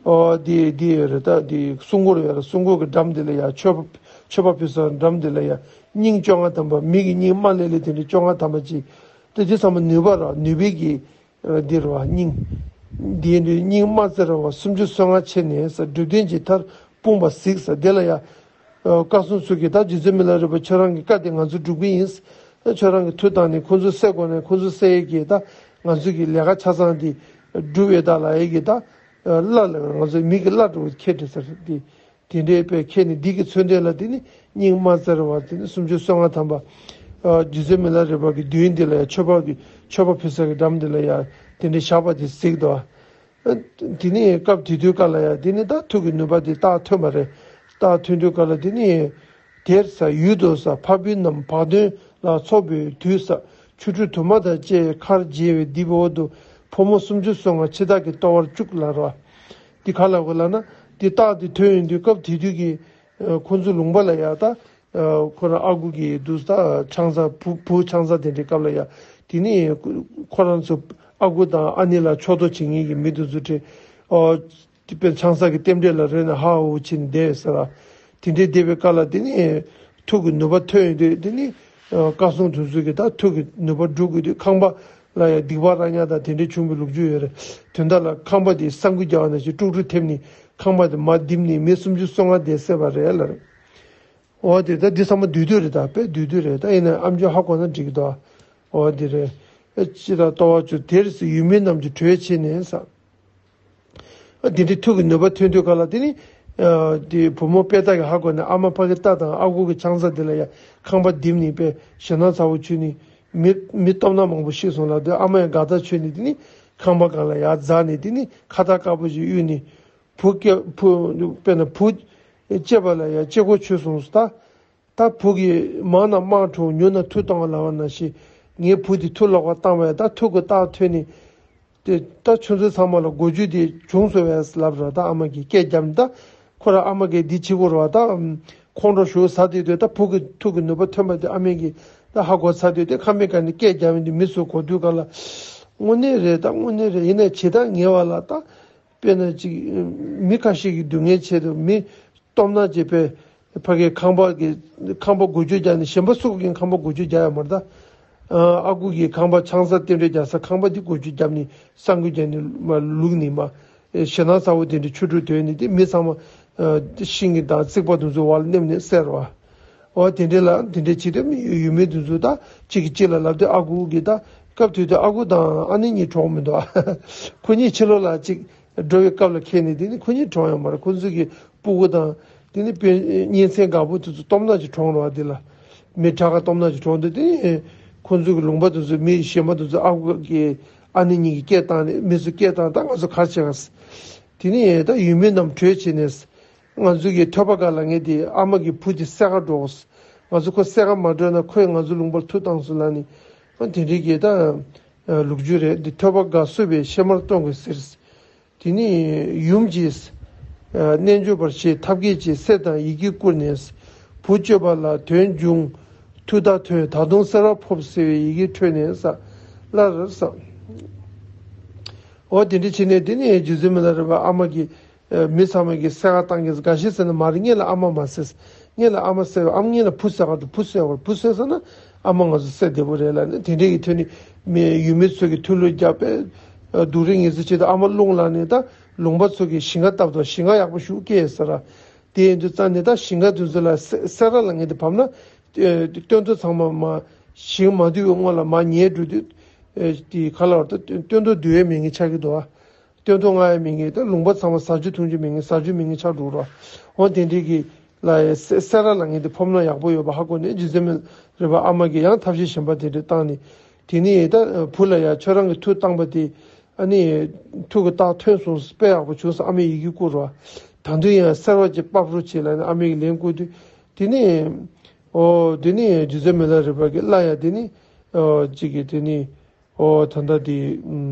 ཨོ་འདི་འདི་ཡོད་རེད། ད་འདི་སྲུང་འཁོར་ཡོད་ར། སྲུང་འཁོར་གི་འགྲམ་འདི་ལ་ཡ་མཆོད་པ་མཆོད་པ་ཕུལ་ས་འགྲམ་འདི་ལ་ཡ་སྙིང་བཅོ་ལྔ་ཐམ་པ། མི་གི་སྙིང་དམར་ལེ་ལེ་དེ་འདྲ་བཅོ་ལྔ་ཐམ་པ་ཅིག་ད་འདི་ཚང་མ་ནུས་པ་ར། ནུས་པའི་གི་འདི་ར་བ་སྙིང་། འདི་འདི་སྙིང་དམར་སེར་ར་བ་སུམ་ཅུ་སོ་ལྔ་ཕྱེ་ནས་ས་སྒྲུབ་སྟོན་གྱི་མཐར་སྤུངས་པ་གཟིགས་ས་དེ་ལ་ཡ། ཨ་བཀའ་སྲུང་ཚོ་གིས་ད་རྗེ་བཙུན་མི་ལ་རས་པ་ཁྱོད་རང་གི་བཀའ་དེ་ང་ཚོ་སྒྲུབ་ཀྱི་ཡིན། ཁྱོད་རང་གི་ཐུགས་དང་ནི་ཁོ་ཚོ་བསད་དགོས་ནས་ཁོ་ཚོ་བསད་ཡས་ཀྱི་ད་ང་ཚོ་གི་ལས་ཀ་ཆ་ཚང་དེ་སྒྲུབ་ཡས་ད་ལ་ཡས་ཀྱི་ད་བླ་ལ་ང་ཚོ་མི་གི་བླ་འགྲོ་ཁྱེད་དེ་ཟེར་དེ་དེ་འདྲའི་དཔེ་ཁྱེད་ནི་འདི་གི་མཚོན་དོན་ལ་དེ་ནི་སྙིང་དམར་སེར་བ་དེ་ནི་སུམ་ཅུ་སོ་ལྔ་ཐམ་པ། ཨ་རྗེ་བཙུན་མི་ལ་རས་པ་གི་མདུན་འདི་ལ་ཡ་མཆོད་པ་གི་མཆོད་པ་ཕུལ་ས་གི་འགྲམ་འདི་ལ་ཡ་དེ་འདྲའི་བཞག་པ་དེ་གཟིགས་དོ། དེ་ནས་སྐབས་དེ་དུས་སྐབས་ལ་ཡང་དེ་ནས་ད་ཐུགས་ཀྱི་ནུས་པ་དེ་རྟགས་ཐོན་པ་རེད། རྟགས་ཐོན་དུས་སྐབས་ལ་དེ་ནས་དེར་ས་ཡུལ་དུ་ས་ཕ་བུ་རྣམས་བག་སྟོན་ལ་འཚོགས་པའི་དུས་ས་ཆོ་འཕྲུལ་དུ་མ་དང་བཅས་ཁར་མཇལ་བའི་སྡིབ་འོག་ཏུ་ཕོ་མོ་སུམ་ཅུ་སོ་ལྔ་འཆི་བདག་གིས་གཏོར་བར་བཅུག་ལ་རོ། འདི་ག་ལ་གོ་ལ་ན་དེ་རྟགས་དེ་ཐོན་ཡོང་དུས་སྐབས་དེ་དུས་ཀྱི་ཁོ་ཚོ་ལུང་པ་ལ་ཡང་ད། ཁོ་རང་ཨ་ཁུ་གི་འདུག་ད་ཆང་ས་བུ་བུ་ཆང་ས་དེ་འདྲའི་སྐབས་ལ་ཡ། དེ་ནི་ཁོ་རང་ཚོ་ཨ་ཁུ་དང་ཨ་ནེ་ལ་ཕྱོགས་གཏོགས་བྱེད་མཁན་གྱི་མི་དེ་ཚོ་གྲས། ཨོ། དེ་དཔེ་ཆང་ས་གི་རྟེན་འབྲེལ་ལ་རོལ་ནས་ཧ་ཧུ་ཕྱིན་བསྡད་ཟེར་ལ། དེ་འདྲའི་བསྡད་པའི་སྐབས་ལ་དེ་ནི་ཐུགས་ཀྱི་ནུས་པ་ཐོན་ཡོང་དུས་དེ་ནི་བཀའ་སྲུང་དེ་ཚོ་གི་ད་ཐུགས་ཀྱི་ནུས་པ་སྒྲུབ་དགོས་དུས་ཁང་པ་ལ་ཡ་སྡིག་པ་ར་ཉག་དང་དེ་འདྲའི་བྱུང་བའི་ལོ་རྒྱུས་ཡོད་རེད། དོན་དག་ལ་ཁང་པ་དེ་ས་འགུལ་རྒྱག་པ་ནང་བཞིན་དཀྲུག་དཀྲུག་ཐེབས་ནས་ཁང་པ་དེ་མར་རྡིབ་ནས་མི་སུམ་ཅུ་སོ་ལྔ་བསྡད་བསད་པ་རེད་ལ། འོ་དེ་ད་འདི་ཚང་མ་བསྡུས་བསྡུས་རེད། ད་དཔེ་བསྡུས་བསྡུས་རེད། ད་ཡིན་ན་ཨམ་ཅོག་ཧ་གོ་ན་འགྲིག་གི་འདུག་འོ་དེ་རེད། ཨེ་ཅི་ད་ལྟོ་བ་ཅུ་དེར་སི་ཡུལ་མི་རྣམས་ཀྱིས་གྲོས་བྱས་ནས་ས། ཨ་དེ་འདྲའི་ཐུགས་ཀྱི་ནུས་པ་ཐོན་དུས་ག་ལ་དེ་ནི། ཨ་དེ་བུ་མོ་དཔེ་ལྟ་གི་ཧ་གོ་ནས་ཨ་མ་ཕ་གི་རྟ་དང་ཨ་ཁུ་གི་ཆང་ས་དེ་ལ་ཡ་ཁང་པ་རྡིབ་ནས་དཔེ་ཞེད་སྣང་ཚ་བོ་བྱུང་ནས་མི་མི་སྟོབས་ན་མང་པོ་ཤི་སོང་ལ་དེ་ཨ་མ་ཡང་དགའ་ཐག་ཆོད་ནས་དེ་ནི་ཁང་པ་སྒང་ལ་ཡ་འཛེགས་ནས་དེ་ནི་ཁ་བཏགས་དཀར་པོ་ཞིག་གཡུགས་ནས། བུ་སྐྱེ་བུ། དཔེར་ན་བུ་སྐྱེས་པ་ལ་ཡང་སྐྱེ་སྒོ་ཆོད་སོང་ཟེར་ད། ད་བུ་གིས་མང་ན་དམག་འཁྲུག་ཉུང་ན་མཐུ་གཏོང་བ་ལབ་པ་ནང་བཞིན་ངའི་བུ་དེ་མཐུ་ལོག་པ་བཏང་བས་ད་ཐུགས་ཀྱི་རྟགས་ཐོན་ནས། དེ་ད་ཁྱོད་ཚོ་ཚང་མ་ལ་མགོ་བརྗོད་དེ་བྱུང་སོང་བས་ལབ་ར། ད་ཨ་མ་གིས་སྐད་བརྒྱབ་ནས་ད་ཁོ་ར་ཨ་མ་གིས་འདི་བྱེད་དགོས་ར་བ། ད་ཁོང་ཁྲོ་ཞུགས་ཟ་དེ་དུས་ད་བུ་གི་ཐུགས་ཀྱི་ནུས་པ་ཐོན་པ་དེ་ཨ་མ་གིས་ད་ཧ་གོ་ཚར་དུས་དེ་ཁ་མེད་ཀ་ནས་སྐད་བརྒྱབ་ནས་མི་ཚོ་གོ་དུས་ག་ལ། དངོས་གནས་རེད། ད་དངོས་གནས་རེད། ཡིན་ན་བྱེད་སྟངས་ངན་པ་ལ་ད། དཔེར་ན་ཅིག་མི་ཁ་ཤས་ཀྱི་སྡུག་བསྔལ་ཆེད་དུ་མི་སྟོབས་ན་བྱེད་པའི་ཕ་གིའི་ཁང་པ་གི་ཁང་པ་འགུལ་སྐྱོད་རྒྱག་ནས་གཞན་པ་སུ་གིས་ཁང་པ་འགུལ་སྐྱོད་རྒྱག་ཡ་མ་རེད་ད། ཨ་ཁུ་གིས་ཁང་པ་ཆང་ས་རྟེན་འབྲེལ་རྒྱག་ས་ཁང་པ་འདི་འགུལ་སྐྱོད་རྒྱབ་ནས་ས་འགུལ་རྒྱག་ནས་མ་བླུགས་ནས་མ་ཞེད་སྣང་ཚ་བོ་དེ་འདྲའི་ཆོ་འཕྲུལ་དོན་ནི་དེ་མི་ཚང་མ་ཤིང་གི་དང་རྩིག་པ་དེ་ཚོའི་འོག་ལ་མནན་ནས་བསད་ར་བ། འོ་དེ་འདྲའི་ལ་དེ་འདྲའི་བྱེད་དུས་ཡུལ་མི་དེ་ཚོ་ད་གཅིག་གིས་གཅིག་ལ་ལབ་དུས་ཨ་ཁུ་གིས་ད་སྐབས་དེ་དུས་ཨ་ཁུ་དང་ཨ་ནེ་གཉིས་གྲོངས་མི་འདུག་ཁོ་གཉིས་ཕྱི་ལོགས་ལ་གཅིག་འགྲོ་བའི་སྐབས་ལ་ཁེལ་ནས་དེ་ནི་ཁོ་གཉིས་གྲོངས་ཡོད་མ་རེད། ཁོ་ཚོ་གི་ སྤུ་གུ་དང་དེ་ནི་དཔེ་གཉེན་ཚན་དགའ་པོ་དེ་ཚོ་སྟོབས་ན་ཅིག་གྲོངས་རོགས་དེ་ལ། མི་ཁྲ་ཁ་སྟོབས་ན་ཅིག་གྲོངས་དུས་དེ་ནི་ཁོ་ཚོ་གི་ལུང་པ་དེ་ཚོ་མི་གཞན་པ་དེ་ཚོ་ཨ་ཁུ་གི་ཨ་ནེ་གཉིས་ཀྱི་སྐད་བཏང་ནས་མི་ཚོ་སྐད་བཏང་ད་ང་ཚོ་ག་རེ་བྱེད་ག་ཟེར། དེ་ནི་ད་ཡུལ་མི་རྣམས་བྲོས་བྱས་ནས། ང་ཚོ་གི་ཐོས་པ་དགའ་ལ་ངས་དེ་ཨ་མ་གི་བུ་དེ་བསད་ག་འགྲོ། ང་ཚོ་ཁོ་བསད་ག་མ་འགྲོ་ན་ཁོས་ང་ཚོ་ལུང་པར་མཐུ་བཏང་སོང་ལབ་ནི། ཨ་དེ་འདྲའི་གི་ད་ལོ་རྒྱུས་རེད། འདི་ཐོས་པ་དགའ་གསོད་པའི་གཤེད་མར་གཏོང་དགོས་ཟེར། དེ་ནི་ཡུམ་གྱིས་རྣལ་འབྱོར་པར་ཞེས་ཐབས་མཁས་ཀྱིས་སྲས་དང་ཡི་གེ་བསྐུར་ནས། བུ་སྤྱོད་པ་ལ་དོན་འབྱུང་མཐུ་ལྟར་ཐོན། ད་དུང་སེར་བ་ཕོབ་ཟེར་བའི་ཡི་གེ་འཕྲོས་ནས་ས་སླར་ས། འོ་དེ་འདྲ་བྱས་ནས་དེ་ནི་རྗེ་བཙུན་མི་ལ་རས་པ་ཨ་མ་གི་མི་ཚང་མ་གིས་བསད་ག་བཏང་གི་འགའ་ཤས་ཟེར་ན་མ་རེད། སྔོན་ལ་ཨ་མ་མ་བསད། སྔོན་ལ་ཨ་མ་བསད་པ་ཨ་མ་སྔོན་ལ་བུ་བསད་ག་འགྲོ། བུ་བསད་པར་བུ་བསད་སོང་ན་ཨ་མ་ང་ཚོ་བསད་བདེ་པོ་རེད་ལབ་ནས་དེ་འདྲའི་གི་ཐོན་ནས་མི་ཡུལ་མི་ཚོ་གི་མཐུ་ལུ་རྒྱབ་པས་སྡུག་རུས་ངེས་ཚུལ་བྱེད་དུ་ཨ་མ་རླུང་ལངས་ནས་ད་ལུང་པ་ཚོ་གི་ཞིང་ཁ་བཏབ་དང་ཞིང་ཁ་ཡག་པོ་ཞིག་སྐྱེས་ཟེར་ར། དེ་ཡིན་དུས་ཙང་ནས་ད་ཞིང་ཁ་དེ་ཚོ་ལ་སེ་སེ་ར་ལ་ངེས་དེ་བབས་ན་སྟོན་ཐོག་ཚང་མ་མ་ཞིང་མ་དུས་སྔོན་ལ་མ་ཉལ་འགྲོ་དུས་དེ་ག་ལ་བར་དུ་སྟོན་ཐོག་དུས་ཡས་མེད་ངེས་ཆགས་ཀྱི་འདུག་ཨ། སྟོན་ཐོག་ང་ཡང་མི་ངན་ད་ལུང་པ་ཚང་མ་ཟ་རྒྱུ་འཐུང་རྒྱུ་མི་ངན་ཟ་རྒྱུ་མི་ངན་ཆགས་འགྲོ་ར། འོ་དེ་འདྲའི་གི་ལ་ཡ་སེ་སེ་ར་ལ་ངས་དེ་ཕོབ་ན་ཡག་པོ་ཡོད་པ་ཧ་གོ་ནས་རྗེ་བཙུན་མི་ལ་རས་པ་ཨ་མ་གི་ཡང་ཐབས་ཤེས་གཞན་པ་དེ་འདྲ་བཏང་ནས་དེ་ནས་ད་བུ་ལ་ཡ་ཁྱོད་རང་གི་མཐུ་བཏང་པ་དེ་ཨ་ནི་མཐུ་གི་རྟགས་ཐོན་སོང་དཔེ་ཡག་པོ་བྱུང་ས་ཨ་མས་ཡི་གེ་བསྐུར་ར། ད་དུང་ཡང་སེར་བ་ཅིག་ཕབ་རོགས་བྱེད་ལ་ནི་ཨ་མས་ལན་བསྐུར་དུས་དེ་ནས་འོ་དེ་ནས་རྗེ་བཙུན་མི་ལ་རས་པ་གི་བླ་ཡ་དེ་ནི་འོ་ཅིག་གི་དེ་ནི། ཨོ་ད་ལྟ་དེ་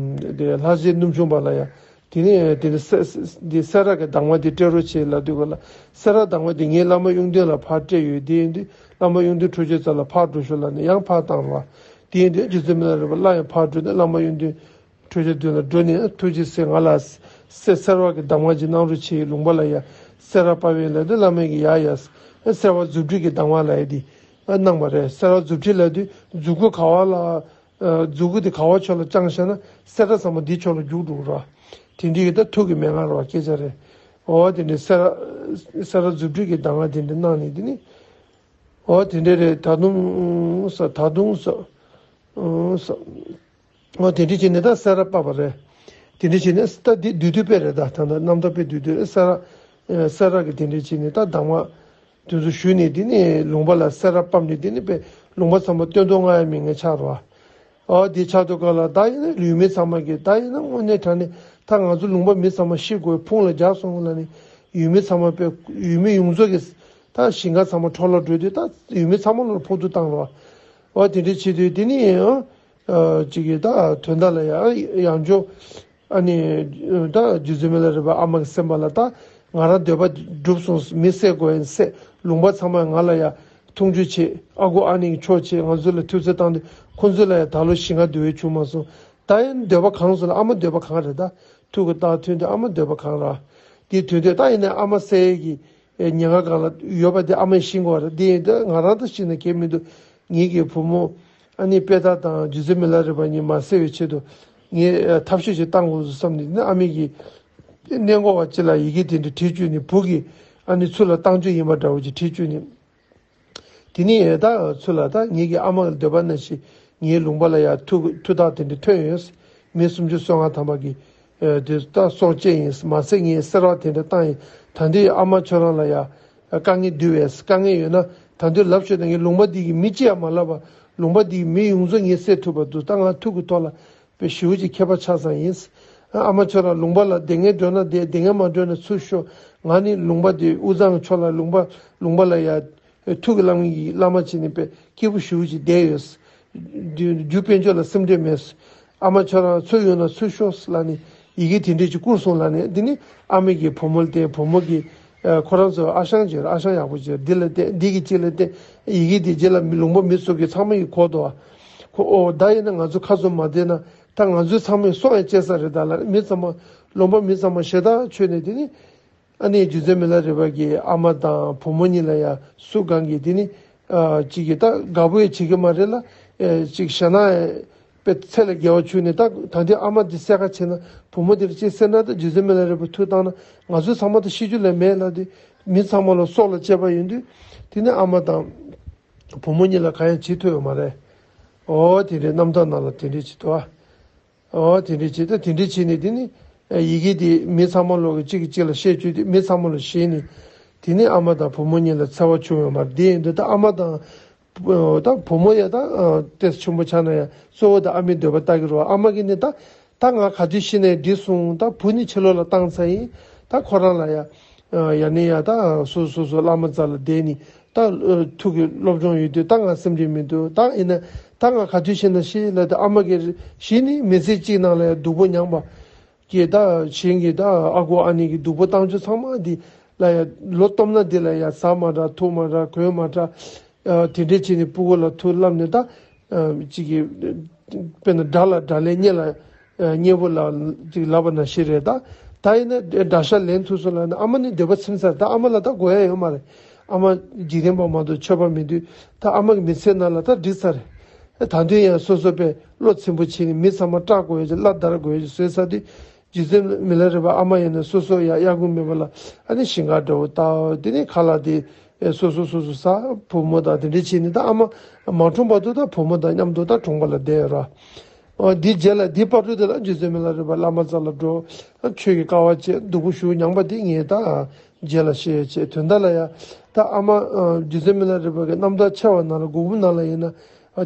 དེ་ལྷ་རྗེ་སྣུམ་ཆུང་པ་ལ་ཡ། དེ་ནས་དེ་ནས་སེ་སེ་དེ་སེ་ར་གི་གདམས་ངག་དེ་སྤྲད་རོགས་བྱེད་ལབ་དུས་ག་ལ་སེ་ར་གདམས་ངག་དེ་ངའི་བླ་མ་གཡུང་སྟོན་ལ་ཕར་སྤྲད་ཡོད། དེ་ཡིན་དུས་བླ་མ་གཡུང་སྟོན་འཕྲོད་བཅོམ་རྩ་ལ་ཕར་འགྲོ་ཤོག་ལབ་ནས་ཡང་ཕར་བཏང་རོགས། དེ་ཡིན་དུས་རྗེ་བཙུན་མི་ལ་རས་པ་སླར་ཡང་ཕར་འགྲོ་ནས་བླ་མ་གཡུང་སྟོན་འཕྲོད་བཅོམ་མདུན་ལ་འགྲོ་ནས་ཐུགས་རྗེ་ཆེ་ང་ལ་སེ་སེ་ར་གི་གདམས་ངག་ཅིག་གནང་རོགས་བྱེད། ལུང་པ་ལ་ཡ་སེ་ར་པ་བེ་ལབ་དུས་བླ་མ་གིས་ཡ་ཡ་སེ་སེར་བ་མཛུབ་དྲུག་གི་གདམས་ངག་ལབ་ཡ་དེ་གནང་བ་རེད། སེར་བ་མཛུབ་དྲུག་ལབ་དུས་མཛུབ་གུ་ག་བ་ལ། མཛུབ་གུ་དེ་ག་བ་ཕྱོགས་ལ་བརྐྱངས་བཞག་ན་སེ་ར་ཚང་མ་འདི་ཕྱོགས་ལ་རྒྱུག་འགྲོ་ར། དེ་འདྲའི་གི་ད་ཐུགས་ཀྱི་མན་ངག་ར་བ་སྐད་ཆ་རེད། འོ་དེ་འདྲའི་སེ་ར་སེ་ར་མཛུབ་དྲུག་གི་གདམས་ངག་དེ་འདྲ་གནང་ནས་དེ་ནི། འོ་དེ་འདྲ་རེད། ད་དུང་ས་ད་དུང་ས་ས་འོ་དེ་འདྲ་བྱས་ནས་ད་སེ་ར་པ་བ་རེད། དེ་འདྲ་བྱས་ནས་ད་འདི་བསྡུས་བསྡུས་དཔེ་རེད། ད་ད་ད་རྣམ་ཐར་དཔེ་བསྡུས་བསྡུས་སེ་ར་སེ་ར་གི་དེ་འདྲ་བྱས་ནས་ད་གདམས་ངག་དེ་ཚོ་ཞུས་ནས་དེ་ནས་ལུང་པ་ལ་སེ་ར་ཕབ་ནས་དེ་ནས་པའི་ལུང་པ་ཚང་མ་སྟོན་ཐོག་ང་ཡ་མི་ངན་ཆགས་རོགས། ཨ་དེ་ཆགས་དུས་ག་ལ་ད་ཡིན་ན་ཡུལ་མི་ཚང་མ་གིས་ད་ཡིན་ན་དངོས་གནས་དྲང་གནས་ད་ང་ཚོ་ལུང་པ་མི་ཚང་མ་ཤི་དགོས་ཕུང་ལ་རྒྱག་སོང་ལ་ནི་ཡུལ་མི་ཚང་མ་པའི་ཡུལ་མི་ཡོངས་རྫོགས་ཀྱིས་ད་ཞིང་ཁ་ཚང་མ་འཕྲོ་བརླག་འགྲོ་དུས་ད་ཡུལ་མི་ཚང་མ་ལ་ཕོག་ཐུག་བཏང་རོགས། ཨ་དེ་འདྲ་བྱེད་དུས་དེ་ནས་ཡང་ཅིག་གིས་ད་དོན་དག་ལ་ཡང་ཡང་འཇོག་ཨ་ནི། ད་རྗེ་བཙུན་མི་ལ་རས་པ་ཨ་མ་གི་སེམས་པ་ལ་ད་ང་རང་འདོད་པ་འགྲུབ་སོང་། མི་བསད་དགོས་ཡིན་བསད། ལུང་པ་ཚང་མ་ང་ལ་ཡ་མཐོང་ཆུང་བྱེད། ཨ་ཁུ་ཨ་ནེ་གི་ཕྱོགས་བྱེད། ང་ཚོ་ལ་ཐུབ་ཚོད་བཏང་སྟེ་ཁོ་ཚོ་ལ་ཡ་ད་ལོ་ཞིང་ཁ་བསྡུ་བའི་བྱུང་མ་སོང་། ད་ཡང་འདོད་པ་གང་སོང་ལ་ཨ་མ་འདོད་པ་གང་རེད། ད་ཐུགས་ཀྱི་རྟགས་ཐོན་དུས་ཨ་མ་འདོད་པ་གང་ར། དེ་དོན་དུ་ད་ཡིན་ན་ཨ་མ་བསད་ཀྱི་ཉེན་ཁ་གང་ལ་ཡོད་པ་དེ་ཨ་མས་ཤེས་དགོས་རེད། དེ་ཡིན་ད་ང་རང་ད་ཤེས་ན་གལ་མི་འདུག་ངེད་ཀྱི་བུ་མོ་ཨ་ནི་པེ་ཏ་དང་རྗེ་བཙུན་མི་ལ་རས་པ་གཉིས་མ་བསད་པའི་ཆེད་དུ་ངས་ཐབས་ཤེས་ཤིག་བཏང་དགོས་སུ་བསམ་ནས་ནི་ཨ་མས་ཀྱི་གནས་འགོ་བ་ཅི་ལ་ཡི་གེ་དེ་འདྲ་བྲིས་བཅུག་ནས་བུ་གི་ཨ་ནི་ཚུར་ལ་བཏང་རྒྱུ་ཡིན་པ་འདྲ་བོ་ཅིག་བྲིས་བཅུག་ནས། དེ་ནས་ད་ཚུར་ལ་ད་ངེད་ཀྱི་ཨ་མ་གི་འདོད་པ་ནང་བཞིན་ངའི་ལུང་པ་ལ་ཡ་ཐུགས་ཐུགས་ཐག་དེ་འདྲ་ཐོན་ཡོད། མི་སུམ་ཅུ་སོ་ལྔ་ཐམ་པ་གི་དེ་ད་སྲོག་བཅད་ཡིན། མ་ཟད་ངས་སེར་བ་དེ་འདྲ་བཏང་ཡིན། ད་འདི་ཨ་མ་ཁྱོད་རང་ལ་ཡ་དཀའ་ངལ་འདུལ་བས། དཀའ་ངལ་ཡོད་ན་ད་འདི་ལབ་ཤོད་ན་ངའི་ལུང་པ་འདི་གི་མི་གཅིག་ཡང་མ་ལབ་པ་ལུང་པ་འདི་གི་མི་ཡོངས་རྫོགས་ངས་བསད་ཐུབ་པ་འདུག་ད་ང་ཐུགས་ཀྱི་ཐོག་ལ་དཔེ་ཞེ་པོ་ཅིག་ཁྱད་པར་ཆགས་ཙང་ཡིན། ཨ་མ་ཁྱོད་རང་ལུང་པ་ལ་བདེ་ངན་འགྲོ་ན་བདེ་བདེ་ངན་མ་འགྲོ་ན་ཚུར་ཤོག་ང་ནི་ལུང་པ་འདི་དབུས་གཙང་ཕྱོགས་ལ་ལུང་པ་ལུང་པ་ལ་ཡ་ཐུགས་ཀྱི་བླ་མ་ཡི་བླ་མ་བྱས་ནས་དཔེ་སྐྱིད་པོ་ཞེ་པོ་ཅིག་བསྡད་ཡོད། རྒྱུ་རྒྱུ་དཔལ་འབྱོར་ལ་སེམས་ཁྲལ་མེད། ཨ་མ་ཁྱོད་རང་ཚུར་ཡོང་ན་ཚུར་ཤོག་ལབ་ནས་ཡི་གེ་དེ་འདྲས་ཅིག་བསྐུར་སོང་ལབ་ནས། འདི་ནི་ཨ་མ་གིས་བུ་མོ་ལ་བསྟན། བུ་མོ་གིས་ཁོ་རང་ཚོ་ཨ་ཞང་ཅིག་ཡོད་རེད། ཨ་ཞང་ཡག་པོ་ཅིག་ཡོད་རེད། འདི་ལ་བསྟན། འདི་གི་ཅིག་ལ་བསྟན། ཡི་གེ་འདི་རྗེས་ལ་མི་ལུང་པ་མི་ཚོ་གི་ཚང་མ་གིས་གོ་འདུག་ཨ། ཁོ་ཨོ་ད་ཡིན་ན་ང་ཚོ་ཁ་ཚོ་མ་བདེ་ན་ད་ང་ཚོའི་ཚང་མས་སྲོག་ཡང་བཅད་ས་རེད་ད་ལབ་ནས་མི་ཚང་མ་ལུང་པ་མི་ཚང་མ་ཞེ་དྲག་མཆོད་ནས། དེ་ནི་ཨ་ནི་རྗེ་བཙུན་མི་ལ་རས་པ་གི་ཨ་མ་དང་བུ་མོ་གཉིས་ལ་ཡ་སུ་གང་གིས་དེ་ནི་ཨ་ཅིག་གིས་ད་དགའ་པོ་ཡང་བྱེད་ཀྱི་མ་རེད་ལ། ཨེ་ཅིག་ཞེད་སྣང་དཔེ་ཚེ་ལ་དགེ་བ་བྱུང་ནས་ད་ད་འདི་ཨ་མ་འདི་བསད་ག་བྱས་ན་བུ་མོ་འདི་ལ་ཅིག་བསད་ན་ད་རྗེ་བཙུན་མི་ལ་རས་པ་ཐུགས་བཏང་ན་ང་ཚོ་ཚང་མ་ད་ཤི་རྒྱུ་ལས་མེད་ལ། དེ་མི་ཚང་མ་ལ་སྲོག་ལ་གཅེས་པ་ཡིན་དུས་དེ་ནི་ཨ་མ་དང་བུ་མོ་གཉིས་ལ་གང་ཡང་བྱེད་ཐུབ་ཡོད་མ་རེད། ཨོ་དེ་འདྲའི་རྣམ་ཐར་ནང་ལ་དེ་འདྲའི་བྱེད་དོ། ཨོ་དེ་འདྲའི་བྱེད་ད་དེ་འདྲའི་བྱེད་ནས་དེ་ནི་ ཡི་གེ་དེ་མི་ཚང་མ་ལོག་གི་གཅིག་གིས་གཅིག་ལ་བཤད་བཅུག་དེ་མི་ཚང་མ་ལ་བཤད་ནས། དེ་ནས་ཨ་མ་དང་བུ་མོ་གཉིས་ལ་འཚེ་བ་བྱུང་ཡོད་མ་རེད། དེ་ཡིན་དུས་ད་ཨ་མ་དང་ད་བུ་མོ་ཡ་ད་ཏོག་ཙམ་ཆུང་པོ་ཆགས་ན་ཡང་གཙོ་བོ་ད་ཨ་མའི་འདོད་པ་ལྟ་གི་རེད་བ། ཨ་མ་གིས་ནི་ད་ད་ང་ག་དུས་ཤི་ནའི་འགྲིག་སོང་། ད་བུ་ནི་ཕྱི་ལོགས་ལ་བཏང་ཚར་ཡིན། ད་ཁོ་རང་ལ་ཡ་ཡ་ནི་ཡ་ད་སོ་སོ་སོ་བླ་མ་རྩ་ལ་བསྡད་ནི་ད་ཐུགས་ཀྱི་སློབ་སྦྱོང་ཡོད་དུས་ད་ང་སེམས་ཁྲལ་མི་འདུག་ད་ཡིན་ན་ད་ང་ག་དུས་ཤི་ན་ཤི་ལ་ད་ཨ་མ་གིས་གཞི་ནི་མི་ཚེ་གཅིག་ནང་ལ་ཡ་སྡུག་པོ་མྱངས་པ། གི་ད་གཞན་གྱི་ད་ཨ་ཁུ་ཨ་ནེ་གི་སྡུག་པོ་བཏང་ཆོག་ཚང་མ་འདི་ལ་ཡ་ལོ་སྟོབས་ན་འདི་ལ་ཡ་ཟ་མ་འདྲ་འཐུང་མ་འདྲ་གོན་མ་འདྲ། ཨ་དེ་འདྲས་བྱས་ནས་སྤུ་གུ་ལ་ཐུགས་བསླབས་ནས་ད་ཨ་གཅིག་གི་དཔེར་ན་དགྲ་ལ་དགྲ་ལན་གཉེར་ལ་ཨ་གཉེར་པོ་ལ་གཅིག་ལབ་པ་ནང་བཞིན་རེད། ད་ད་ཡིན་ན་དགྲ་ཤ་ལེན་ཐུབ་སོང་ལབ་ན་ཨ་མ་ནི་འདོད་པ་ཚིམ་ཚར། ད་ཨ་མ་ལ་ད་དགོས་ཡ་ཡོད་མ་རེད། ཨ་མ་འཇིག་རྟེན་པ་མ་གཏོགས་ཆོས་པ་མི་འདུག་ད་ཨ་མ་གི་མི་ཚེ་ནང་ལ་ད་འགྲིག་ཚར་རེད། ད་དུང་ཡང་སོ་སོ་པས་བློ་ཚིམ་པོ་བྱས་ནས་མི་ཚང་མ་སྐྲག་དགོས་ཡོད་ཀྱི་བླ་བདར་དགོས་ཡོད་ཀྱི་བཟོས་ཚར་དུས། རྗེ་བཙུན་མི་ལ་རས་པ་ཨ་མ་ཡིན་ན་སོ་སོ་ཡང་གཡག་རྒོད་མེད་པ་ལ་ཨ་ནི་ཞིང་ཁ་འདྲ་བོ་བཏགས། དེ་ནས་ཁ་ལག་དེ་སོ་སོ་སོ་སོ་ཟ། བུ་མོ་དང་དེ་འདྲས་བྱས་ནས་ད་ཨ་མ་མ་འཁྲུངས་བར་དུ་ད་བུ་མོ་དང་མཉམ་དུ་ད་གྲོང་པ་ལ་བསྡད་ཡོད་ར། འོ་འདི་རྗེས་ལ་འདི་བར་དུ་དེ་ལ་རྗེ་བཙུན་མི་ལ་རས་པ་བླ་མ་རྩ་ལ་འགྲོ། ཆོས་ཀྱི་དཀའ་བ་སྤྱད། སྡུག་པོ་ཞེ་པོ་མྱངས་པ་དེ་ངས་ད་རྗེས་ལ་བཤད་ཡོད་ཅེས། དོན་དག་ལ་ཡང་ད་ཨ་མ་རྗེ་བཙུན་མི་ལ་རས་པ་གི་རྣམ་ཐར་ཆེ་བ་ནང་ལ་འགོག་པའི་ནང་ལ་ཡིན་ན་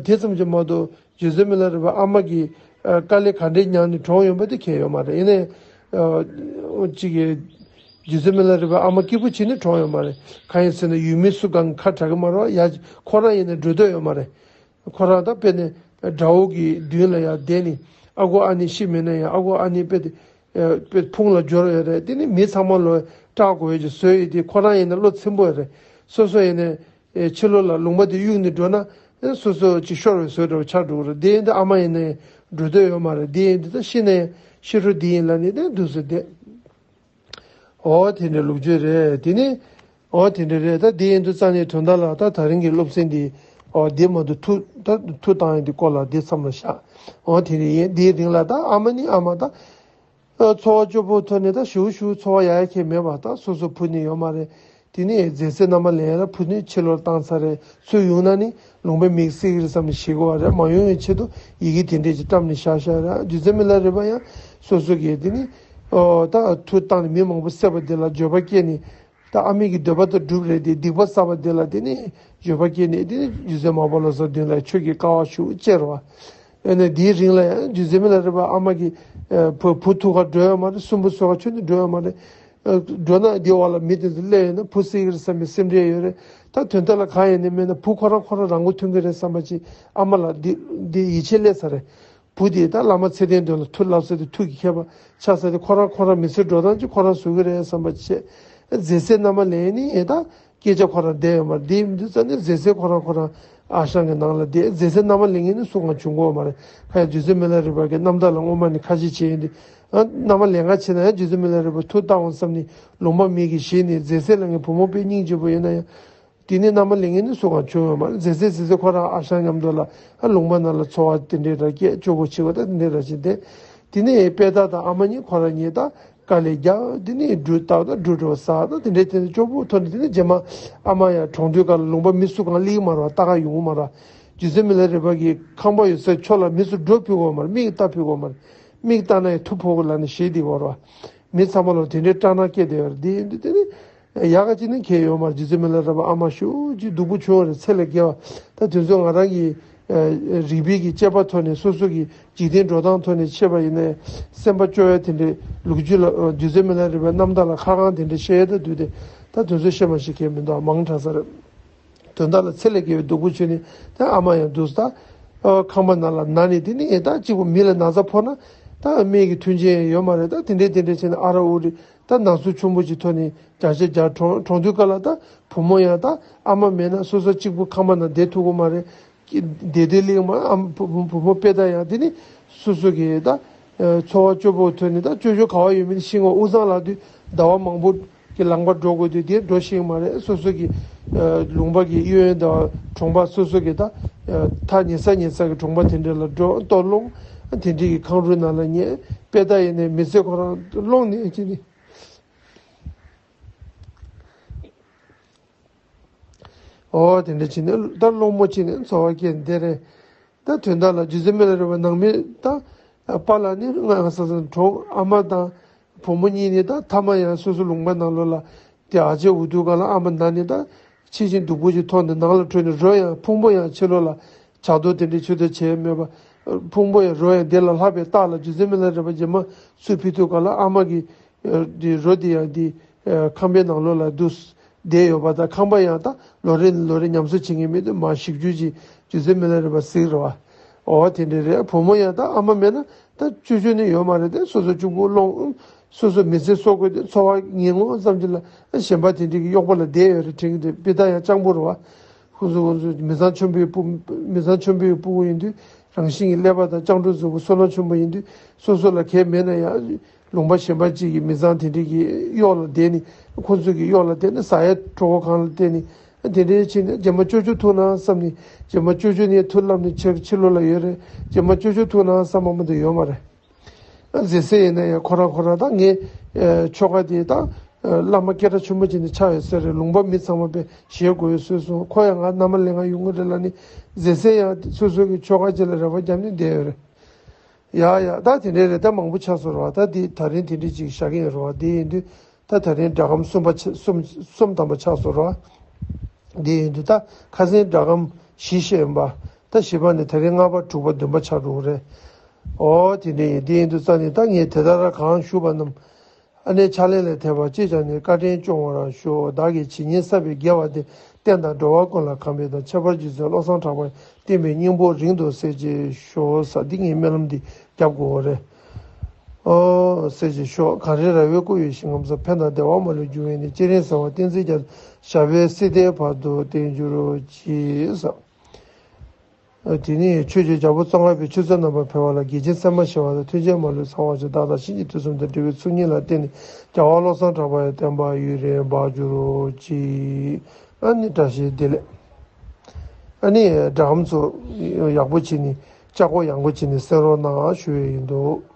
དེ་ཙམ་གྱིས་མ་གཏོགས། རྗེ་བཙུན་མི་ལ་རས་པ་ཨ་མ་གིས་ཨ་དཀའ་ལས་ག་འདྲས་མྱངས་ནས་གྲོངས་ཡོད་པ་དེ་གལ་ཡོད་མ་རེད། ཡིན་ནའི་ཨ་གཅིག་གིས་རྗེ་བཙུན་མི་ལ་རས་པ་ཨ་མ་སྐྱིད་པོ་བྱས་ནས་གྲོངས་ཡོད་མ་རེད། གང་ཡིན་ཟེར་ན་ཡུལ་མི་སུ་གང་གིས་ཁ་གྲག་གི་མ་རེད་བ། ཡ་ཁོ་རང་ཡིན་ན་འགྲོ་འདོད་ཡོད་མ་རེད། ཁོ་རང་ད་དཔེ་ནི་དགྲ་བོ་གི་མདུན་ལ་ཡ་བསྡད་ནས་ཨ་ཁུ་ཨ་ནེ་ཤི་མེད་ན་ཡང་ཨ་ཁུ་ཨ་ནེ་དཔེ་དེ་དཔེ་ཕུང་ལ་སྦྱོར་ཡོད་རེད། དེ་ནི་མི་ཚང་མ་ལོ་སྐྲག་དགོས་ཡོད་ཀྱི་བཟོས་ཡོད་དེ་ཁོ་རང་ཡིན་ན་བློ་ཚིམ་པོ་ཡོད་རེད། སོ་སོ་ཡིན་ན། ཨེ་ཕྱི་ལོགས་ལ་ལུང་པ་དེ་གཡུགས་ནས་འགྲོ་ན། ཨེ་སོ་སོ་ཅིག་ཤོར་བའི་བཟོ་འདྲ་བོ་ཆགས་འགྲོ་གི་རེད། དེ་ཡིན་དུས་ཨ་མ་ཡིན་ན་ཡང་འགྲོ་འདོད་ཡོད་མ་རེད། དེ་ཡིན་དུས་ད་ཤི་ན་ཡང་ཤི་འགྲོ་འདི་ཡིན་ལབ་ནས་དེ་འདུག་ཟེར་བསྡད། འོ་དེ་འདྲའི་ལོ་རྒྱུས་རེད། དེ་ནི་འོ་དེ་འདྲ་རེད། ད་དེ་ཡིན་དུས་རྩ་ནས་དོན་དག་ལ་ད་ད་རིང་གི་སློབ་ཚན་འདི་འོ་དེ་མ་གཏོགས་ཐུགས་ད་ཐུགས་བཏང་ཡོད་དེ་སྐོར་ལ་དེ་མཚམས་ལ་བཞག་འོ་དེ་འདྲ་ཡིན། དེའི་རིང་ལ་ད་ཨ་མ་ནི་ཨ་མ་ད། ཨ་འཚོ་བ་སྐྱོ་པོའི་ཐོག་ནས་ད་ཞེ་པོ་ཞེ་པོ་འཚོ་བ་ཡག་ཡག་ཁྱེར་མེད་པ། ད་སོ་སོ་བུ་ནི་ཡོད་མ་རེད། དེ་ནས་མཛེ་སྲས་མནའ་མ་ལེན་ཡ་ལ་བུ་ནི་ཕྱི་ལོགས་བཏང་ཚར་རེད། ཚུར་ཡོང་ན་ནི་ལུང་པའི་མིག་བསད་ཀྱི་རེད་བསམ་ནས་ཞེད་ཀྱི་ཡོད་རེད། མ་ཡོང་བའི་ཆེད་དུ་ཡི་གེ་དེ་འདྲས་ཅིག་བཀྲམ་ནས་བཞག་བཞག་རེད། རྗེ་བཙུན་མི་ལ་རས་པ་ཡང་སོ་སོ་གིས་དེ་ནི་ཨོ་ད་ཐུགས་བཏང་ནས་མི་མང་པོ་བསད་པ་དེ་ལ་འགྱོད་པ་སྐྱེས་ནས། ད་ཨ་མའི་གི་འདོད་པ་དང་སྒྲུབ་རེད་དེ། སྡིག་པ་བསགས་པ་དེ་ལ་དེ་ནི་འགྱོད་པ་སྐྱེས་ནས་དེ་ནི་རྗེ་བཙུན་མར་པ་ལོ་ཙཱ་མདུན་ལ་ཆོས་ཀྱི་དཀའ་བ་ཞེ་པོ་སྤྱད་རེད་བ། ཨ་ནི་དེའི་རིང་ལ་ཡང་རྗེ་བཙུན་མི་ལ་རས་པ་ཨ་མ་གི་ཨ་བུ་བུ་ཐུག་ག་འགྲོ་ཡ་མ་རེད། གསོན་པོ་འཚོལ་ག་ཁྱོན་ནས་འགྲོ་ཡ་མ་རེད། ཨ་འགྲོ་ན་དེ་འོག་ལ་མི་དེ་ཚོ་སླེབས་ཡོང་ན་བུ་བསད་ཀྱི་རེད་བསམ་པའི་སེམས་ཁྲལ་ཡོད་རེད། ད་དོན་དག་ལ་གང་ཡིན་ནའི་མེད་ན་བུ་ཁོ་རང་ཁོ་རང་རང་མགོ་ཐོན་གྱི་རེད་བསམ་པ་ཅིག་ཨ་མ་ལ་འདི་འདི་ཡིད་ཆེས་སླེབས་ཚར་རེད། བུ་དེས་ད་བླ་མ་ཚེ་བརྟན་དོན་ལ་ཐུགས་ལབ་ས་དེ་ཐུགས་ཀྱི་མཁས་པ་ཆགས་ས་དེ་ཁོ་རང་ཁོ་རང་མི་ཚེ་འགྲོ་སྟངས་ཅིག་ཁོ་རང་བཟོ་གི་རེད་བསམ་པ་བྱས། མཛེ་སྲས་མནའ་མ་ལེན་ནི་ཡིན་ད་སྐད་ཆ་ཁོ་རང་བསྡད་ཡོད་མ་རེད། དེ་ཡིན་དུས་ཙང་ནས་མཛེ་སྲས་ཁོ་རང་ཁོ་རང་ཨ་ཞང་གི་ནང་ལ་བསྡད། མཛེ་སྲས་མནའ་མ་ལེན་མཁན་ནི་སུ་གང་བྱུང་གི་ཡོད་མ་རེད། ཁ་ཡ་རྗེ་བཙུན་མི་ལ་རས་པ་གི་རྣམ་ཐར་ལ་སྔོན་མ་ནས་ཁ་ཆེ་བྱས་ཡོད་དེ། ཨ་མནའ་མ་ལེན་ག་བྱས་ན་ཡང་རྗེ་བཙུན་མི་ལ་རས་པ་ཐུགས་བཏང་འོང་བསམ་ནས་ལུང་པ་མི་གིས་ཞེད་ནས། མཛེ་སྲས་ལ་ངའི་བུ་མོ་དཔེ་སྙིང་རྗེ་པོ་ཡིན་ན་ཡང་། དེ་ནས་མནའ་མ་ལེན་མཁན་ནི་སུ་གང་བྱུང་ཡོད་མ་རེད། མཛེ་སྲས་མཛེ་སྲས་ཁོ་རང་ཨ་ཞང་མཉམ་དུ་ལ་ཨ་ལུང་པ་ནང་ལ་འཚོ་བ་དེ་འདྲའི་ར་སྐད་སྐྱོ་པོ་བྱེད་པ་ད་དེ་འདྲའི་ར་བྱེད་དེ། དེ་ནས་དཔལ་བདག་དང་ཨ་མ་གཉིས་ཁོ་རང་གཉིས་ད་དཀའ་ལས་རྒྱག་དེ་ནས་འབྲུ་བཏགས་ད་འབྲུ་བྲོ་ཟ་ད་དེ་འདྲའི་དེ་ནས་སྐྱོ་པོ་ཐོག་ནས། དེ་ནས་རྗེས་མ་ཨ་མ་ཡང་གྲོངས་དུས་སྐབས་ལ་ལུང་པ་མི་སུ་གང་སླེབས་ཀྱི་མ་རེད་བ། ལྟ་ག་ཡོང་གི་མ་རེད་བ། རྗེ་བཙུན་མི་ལ་རས་པ་གི་ཁང་པ་ཡོད་སའི་ཕྱོགས་ལ་མི་ཚོ་འགྲོ་ཕོད་ཀྱི་ཡོད་མ་རེད། མིག་ལྟ་ཕོད་ཀྱི་ཡོད་མ་རེད། མིག་ལྟ་ན་ཡང་ཐུག་ཕོད་ཀྱི་ལབ་ནས་ཞེད་བསྡད་ཡོད་རེད་བ། མི་ཚང་མ་ལ་དེ་འདྲའི་སྐྲག་སྣང་སྐྱེས་བསྡད་ཡོད་རེད། དེ་ཡིན་དུས་དེ་ནི། ཡག་ག་ཅིག་ནི་ཁྱེར་ཡོད་མ་རེད། རྗེ་བཙུན་མི་ལ་རས་པ་ཨ་མ་ཞེ་པོ་ཅིག་སྡུག་པོ་བྱུང་བ་རེད། ཚེ་ལས་བརྒལ་བ། ད་དེ་ཚོ་ང་རང་གི་ཨ་རིག་པའི་གི་དཔྱད་པ་ཐོག་ནས་སོ་སོ་གི་འཇིག་རྟེན་འགྲོ་སྟངས་ཐོག་ནས་ཕྱེ་བ་ཡིན་ན་སེམས་པ་སྐྱོ་བའི་དེ་འདྲའི་ལོ་རྒྱུས་ལ། ཨ་རྗེ་བཙུན་མི་ལ་རས་པའི་རྣམ་ཐར་ལ་ཁ་གང་དེ་འདྲ་བཤད་ཡ་ད་དུས་དེ་ད་དེ་ཚོ་བཤད་མ་ཤེས་མཁན་མི་འདུག་མང་དྲགས་ས་རེད། དོན་དག་ལ་ཚེ་ལས་བརྒལ་བའི་སྡུག་པོ་བྱུང་ནས་ད་ཨ་མ་ཡང་འདུག་ད། ཨ་ཁང་པ་ནང་ལ་ན་ནས་དེ་ནས་ད་གཅིག་པུ་མི་ལ་ན་ཚ་ཕོག་ན་ད་སྨན་གྱི་མཐུན་རྐྱེན་ཡོད་མ་རེད། ད་དེ་འདྲའི་དེ་འདྲའི་བྱས་ནས་ཨ་ར་ཨུ་རི། ད་ན་ཟུག་ཆེན་པོ་ཅིག་ཐོན་ནས་བརྒྱ་ཆ་བརྒྱ་གྲོངས་གྲོངས་དུས་སྐབས་ལ་ད་བུ་མོ་ཡང་ད་ཨ་མ་མེད་ན་སོ་སོ་གཅིག་པུ་ཁང་པ་ནང་བསྡད་ཐུབ་ཀྱི་མ་རེད། བསྡད་བསྡད་ལེགས་མ་ཨ་བུ་བུ་བུ་མོ་དཔེ་ད་ཡང་དེ་ནི་སོ་སོ་གི་ད་འཚོ་བ་སྐྱོ་པོ་ཐོན་ནས་ད་སྐྱོ་ཤོས་ག་བ་ཡོད་མེད་ཤེས་ཀྱི་མ་རེད། དབུས་གཙང་ལ་དུས་ཟླ་བ་མང་པོ་གི་ལངས་པ་འགྲོ་དགོས་དུས་དེ་འགྲོ་ཤེས་ཀྱི་མ་རེད། སོ་སོ་གི་ལུང་པ་གི་གཡས་གཡོན་ད་གྲོང་པ་སོ་སོ་གི་ད་ཐག་ཉེ་ས་ཉེ་ས་གི་གྲོང་པ་དེ་འདྲ་ལ་འགྲོ་ལྟོ་སློང་། དེ་འདྲའི་གི་ཁང་རུལ་ནང་ལ་ཉལ། དཔེ་ད་ཡིན་ནའི་མི་ཚེ་ཁོ་རང་སློང་ནས་ཅི་ནི། ཨོ་དེ་འདྲ་བྱས་ནས་ད་སློང་མོ་བྱས་ནས་འཚོ་བ་སྐྱེལ་འདི་རེད། ད་དོན་དག་ལ་རྗེ་བཙུན་མི་ལ་རས་པ་ནང་མི་ད་པཱ་ལགས་ནི་ང་ས་ས་གྲོངས། ཨ་མ་དང་ བུ་མོ་གཉིས་ནི་ད་མཐའ་མ་ཡང་སོ་སོ་ལུང་པ་ནང་ལོགས་ལ་དེ་ཨ་ཅེ་འུ་ཐུག་ག་ལ་ཨ་མ་ན་ནི་ད་ཕྱི་བཞིན་སྡུག་པོ་ཞིག་མཐོང་ནས་ནང་ལ་བྲོས་ནས་རོ་ཡང་ཕུང་པོ་ཡང་ཕྱི་ལོགས་ལ་བྱ་དོ་དེ་འདྲའི་ཆུ་དོ་བྱས་མེད་པ། ཕུང་པོ་ཡང་རོ་ཡང་དེ་ལ་ལྷག་པའི་རྟགས་ལ་རྗེ་བཙུན་མི་ལ་རས་པ་རྗེས་མ་ཚུར་ཕུད་དུས་ག་ལ་ཨ་མ་གི་འདི་རོ་དེ་ཡང་འདི་ཁང་པའི་ནང་ལོགས་ལ་འདུག་བསྡད་ཡོད་པ་དང་། ཁང་པ་ཡང་ད་ལོ་རེ་ནས་ལོ་རེ་ཉམས་གསོ་བྱེད་མཁན་མེད་དུས་མར་ཞིབ་འཇུག་ཅིག་རྗེ་བཙུན་མི་ལ་རས་པ་གཟིགས་རེད་བ། འོ་དེ་འདྲ་རེད། བུ་མོ་ཡང་ད་ཨ་མ་མེད་ན་ད་ཅོ་ཅོ་ནི་ཡོད་མ་རེད་དེ། སོ་སོ་གཅིག་པུ་སློང་། སོ་སོ་མི་ཚེ་གསོ་དགོས་ཏེ་འཚོ་བ་ངན་ངོ་ཙམ་ཅིག་ལ་གཞན་པ་དེ་འདྲ་གི་གཡོག་པོ་ལ་བསྡད་ཡོད་རེད་དྲན་གི་འདུག་དཔེ་ད་ཡང་སྤྱང་པོ་རེད་བ། ཁོ་ཚོ་ཁོ་ཚོ་མི་ཚང་ཆེན་པོའི་སྤུ་མི་ཚང་ཆེན་པོའི་སྤུ་གུ་ཡིན་དུས་རང་བཞིན་གྱི་ཀླད་པ་དང་སྤྱང་གྲུང་རྫོགས་པའི་བསོད་ནམས་ཆེན་པོ་ཡིན་དུས་སོ་སོ་ལ་གལ་མེད་ན་ཡང་ལུང་པ་གཞན་པ་གཅིག་གི་མི་ཚང་དེ་འདྲ་གི་གཡོག་ལ་བསྡད་ནས་ཁོ་ཚོ་གི་གཡོག་ལ་བསྡད་ནས་ཟ་ཡ་གྲོད་ཁོག་གང་ལ་བལྟས་ནས་དེ་འདྲའི་ཕྱིན་ནས་རྗེས་མ་ཅོ་ཅོ་ཐུག་ན་བསམ་ནས་རྗེས་མ་ཅོ་ཅོ་ནས་ཐུག་ལབ་ནས་ཕྱིར་ཕྱི་ལོགས་ལ་ཡོད་རེད། རྗེས་མ་ཅོ་ཅོ་ཐུག་ན་བསམ་པ་མ་གཏོགས་ཡོད་མ་རེད། མཛེས་སེ་ཡིན་ན་ཡང་ཁོ་རང་ཁོ་རང་ད་ངའི་ཆོལ་ཁ་དེ་ད་བླ་མ་སྐད་གྲགས་ཆེན་པོ་ཅིག་ནས་ཆགས་ཡོད་ས་རེད། ལུང་པ་མི་ཚང་མ་དཔེ་ཞེད་དགོས་ཡོད་བཟོས་སོང་། ཁོ་ཡང་ང་མནའ་མ་ལེན་ག་ཡོང་གི་རེད་ལབ་ནས་མཛེས་སེ་ཡང་སོ་སོ་གི་ཆོལ་ཁ་ཅིག་ལ་རེ་བ་བརྒྱབ་ནས་བསྡད་ཡོད་རེད། ཡ་ཡ་ད་དེ་འདྲའི་རེད། ད་མང་པོ་ཆགས་སོང་རེད་བ། ད་དེ་ད་རིང་དེ་འདྲའི་ཅིག་བཞག་གི་ཡིན་རེད་བ། དེ་ཡིན་དུས་ད་ད་རིང་སྒྲ་སྒམ་གསུམ་པ་ཆ་གསུམ་གསུམ་ཐམ་པ་ཆགས་སོང་རེད་བ། དེ་ཡིན་དུས་ད་ཁ་སང་སྒྲ་སྒམ་བཞི་བཤད་ཡིན་པ། ད་བཞི་པ་ནས་ད་རིང་ལྔ་པ་དྲུག་པ་བདུན་པ་ཆགས་འགྲོ་གི་རེད། ཨོ་དེ་འདྲ་ཡིན། དེ་ཡིན་དུས་ཙང་ནས་ད་ངས་དེ་ལྟར་གང་ཞུས་པ་རྣམས་ཨ་ནེ་ཕྱག་ལེན་ལ་ཐེབས་པ་ཅི་བྱ་ནས་བཀའ་དྲིན་སྐྱོང་བར་ཞུ། བདག་གིས་ཇི་སྙེད་བསགས་པའི་དགེ་བ་དེ་བསྟན་དང་འགྲོ་བ་ཀུན་ལ་གང་ཕན་དང་། ཁྱད་པར་རྗེ་བཙུན་བློ་བཟང་གྲགས་པ་བསྟན་པའི་སྙིང་པོ་རིང་དུ་གསལ་བྱེད་ཤོག་ཟེར། འདི་ངས་སྨོན་ལམ་འདི་རྒྱབ་དགོས་རེད། ཨོ་གསལ་བྱེད་ཤོག་གངས་རི་ར་བས་བསྐོར་བའི་ཞིང་ཁམས་སུ། ཕན་དང་བདེ་བ་མ་ལུས་འབྱུང་བའི་གནས། སྤྱན་རས་གཟིགས་དབང་བསྟན་འཛིན་རྒྱ་མཚོ། ཞབས་པད་སྲིད་མཐའི་བར་དུ་བརྟན་གྱུར་ཅིག་ཟེར། དེ་ནས་ཆོས་ཀྱི་རྒྱལ་པོ་གཙང་ཁ་པའི་ཆོས་ཚུལ་རྣམ་པར་འཕེལ་བ་ལ་དགེ་ཆེ་མཚན་མ་ཞི་བ་དང་། ཐུགས་རྗེ་མ་ལུས་ཚངས་པར་སྤྱོད། བདག་དང་གཤིན་རྗེ་དུས་གསུམ་དུ། འབྲེལ་བའི་ཚོགས་གཉིས་ལ་བརྟེན་ནས། རྒྱལ་བ་བློ་བཟང་གྲགས་པ་ཡི་བསྟན་པ་ཡུན་རིང་འབར་གྱུར་ཅིག་ཨ་ནི་བཀྲ་ཤིས་བདེ་ལེགས། ཨ་ནི་སྒྲ་སྒམ་ཚོ་ཡག་པོ་བྱས་ནས་ལྕགས་སྒོ་ཡང་པོ་བྱས་ནས་གསན་རོགས་གནང་ཞུ་ཡས་ཡིན་འདུག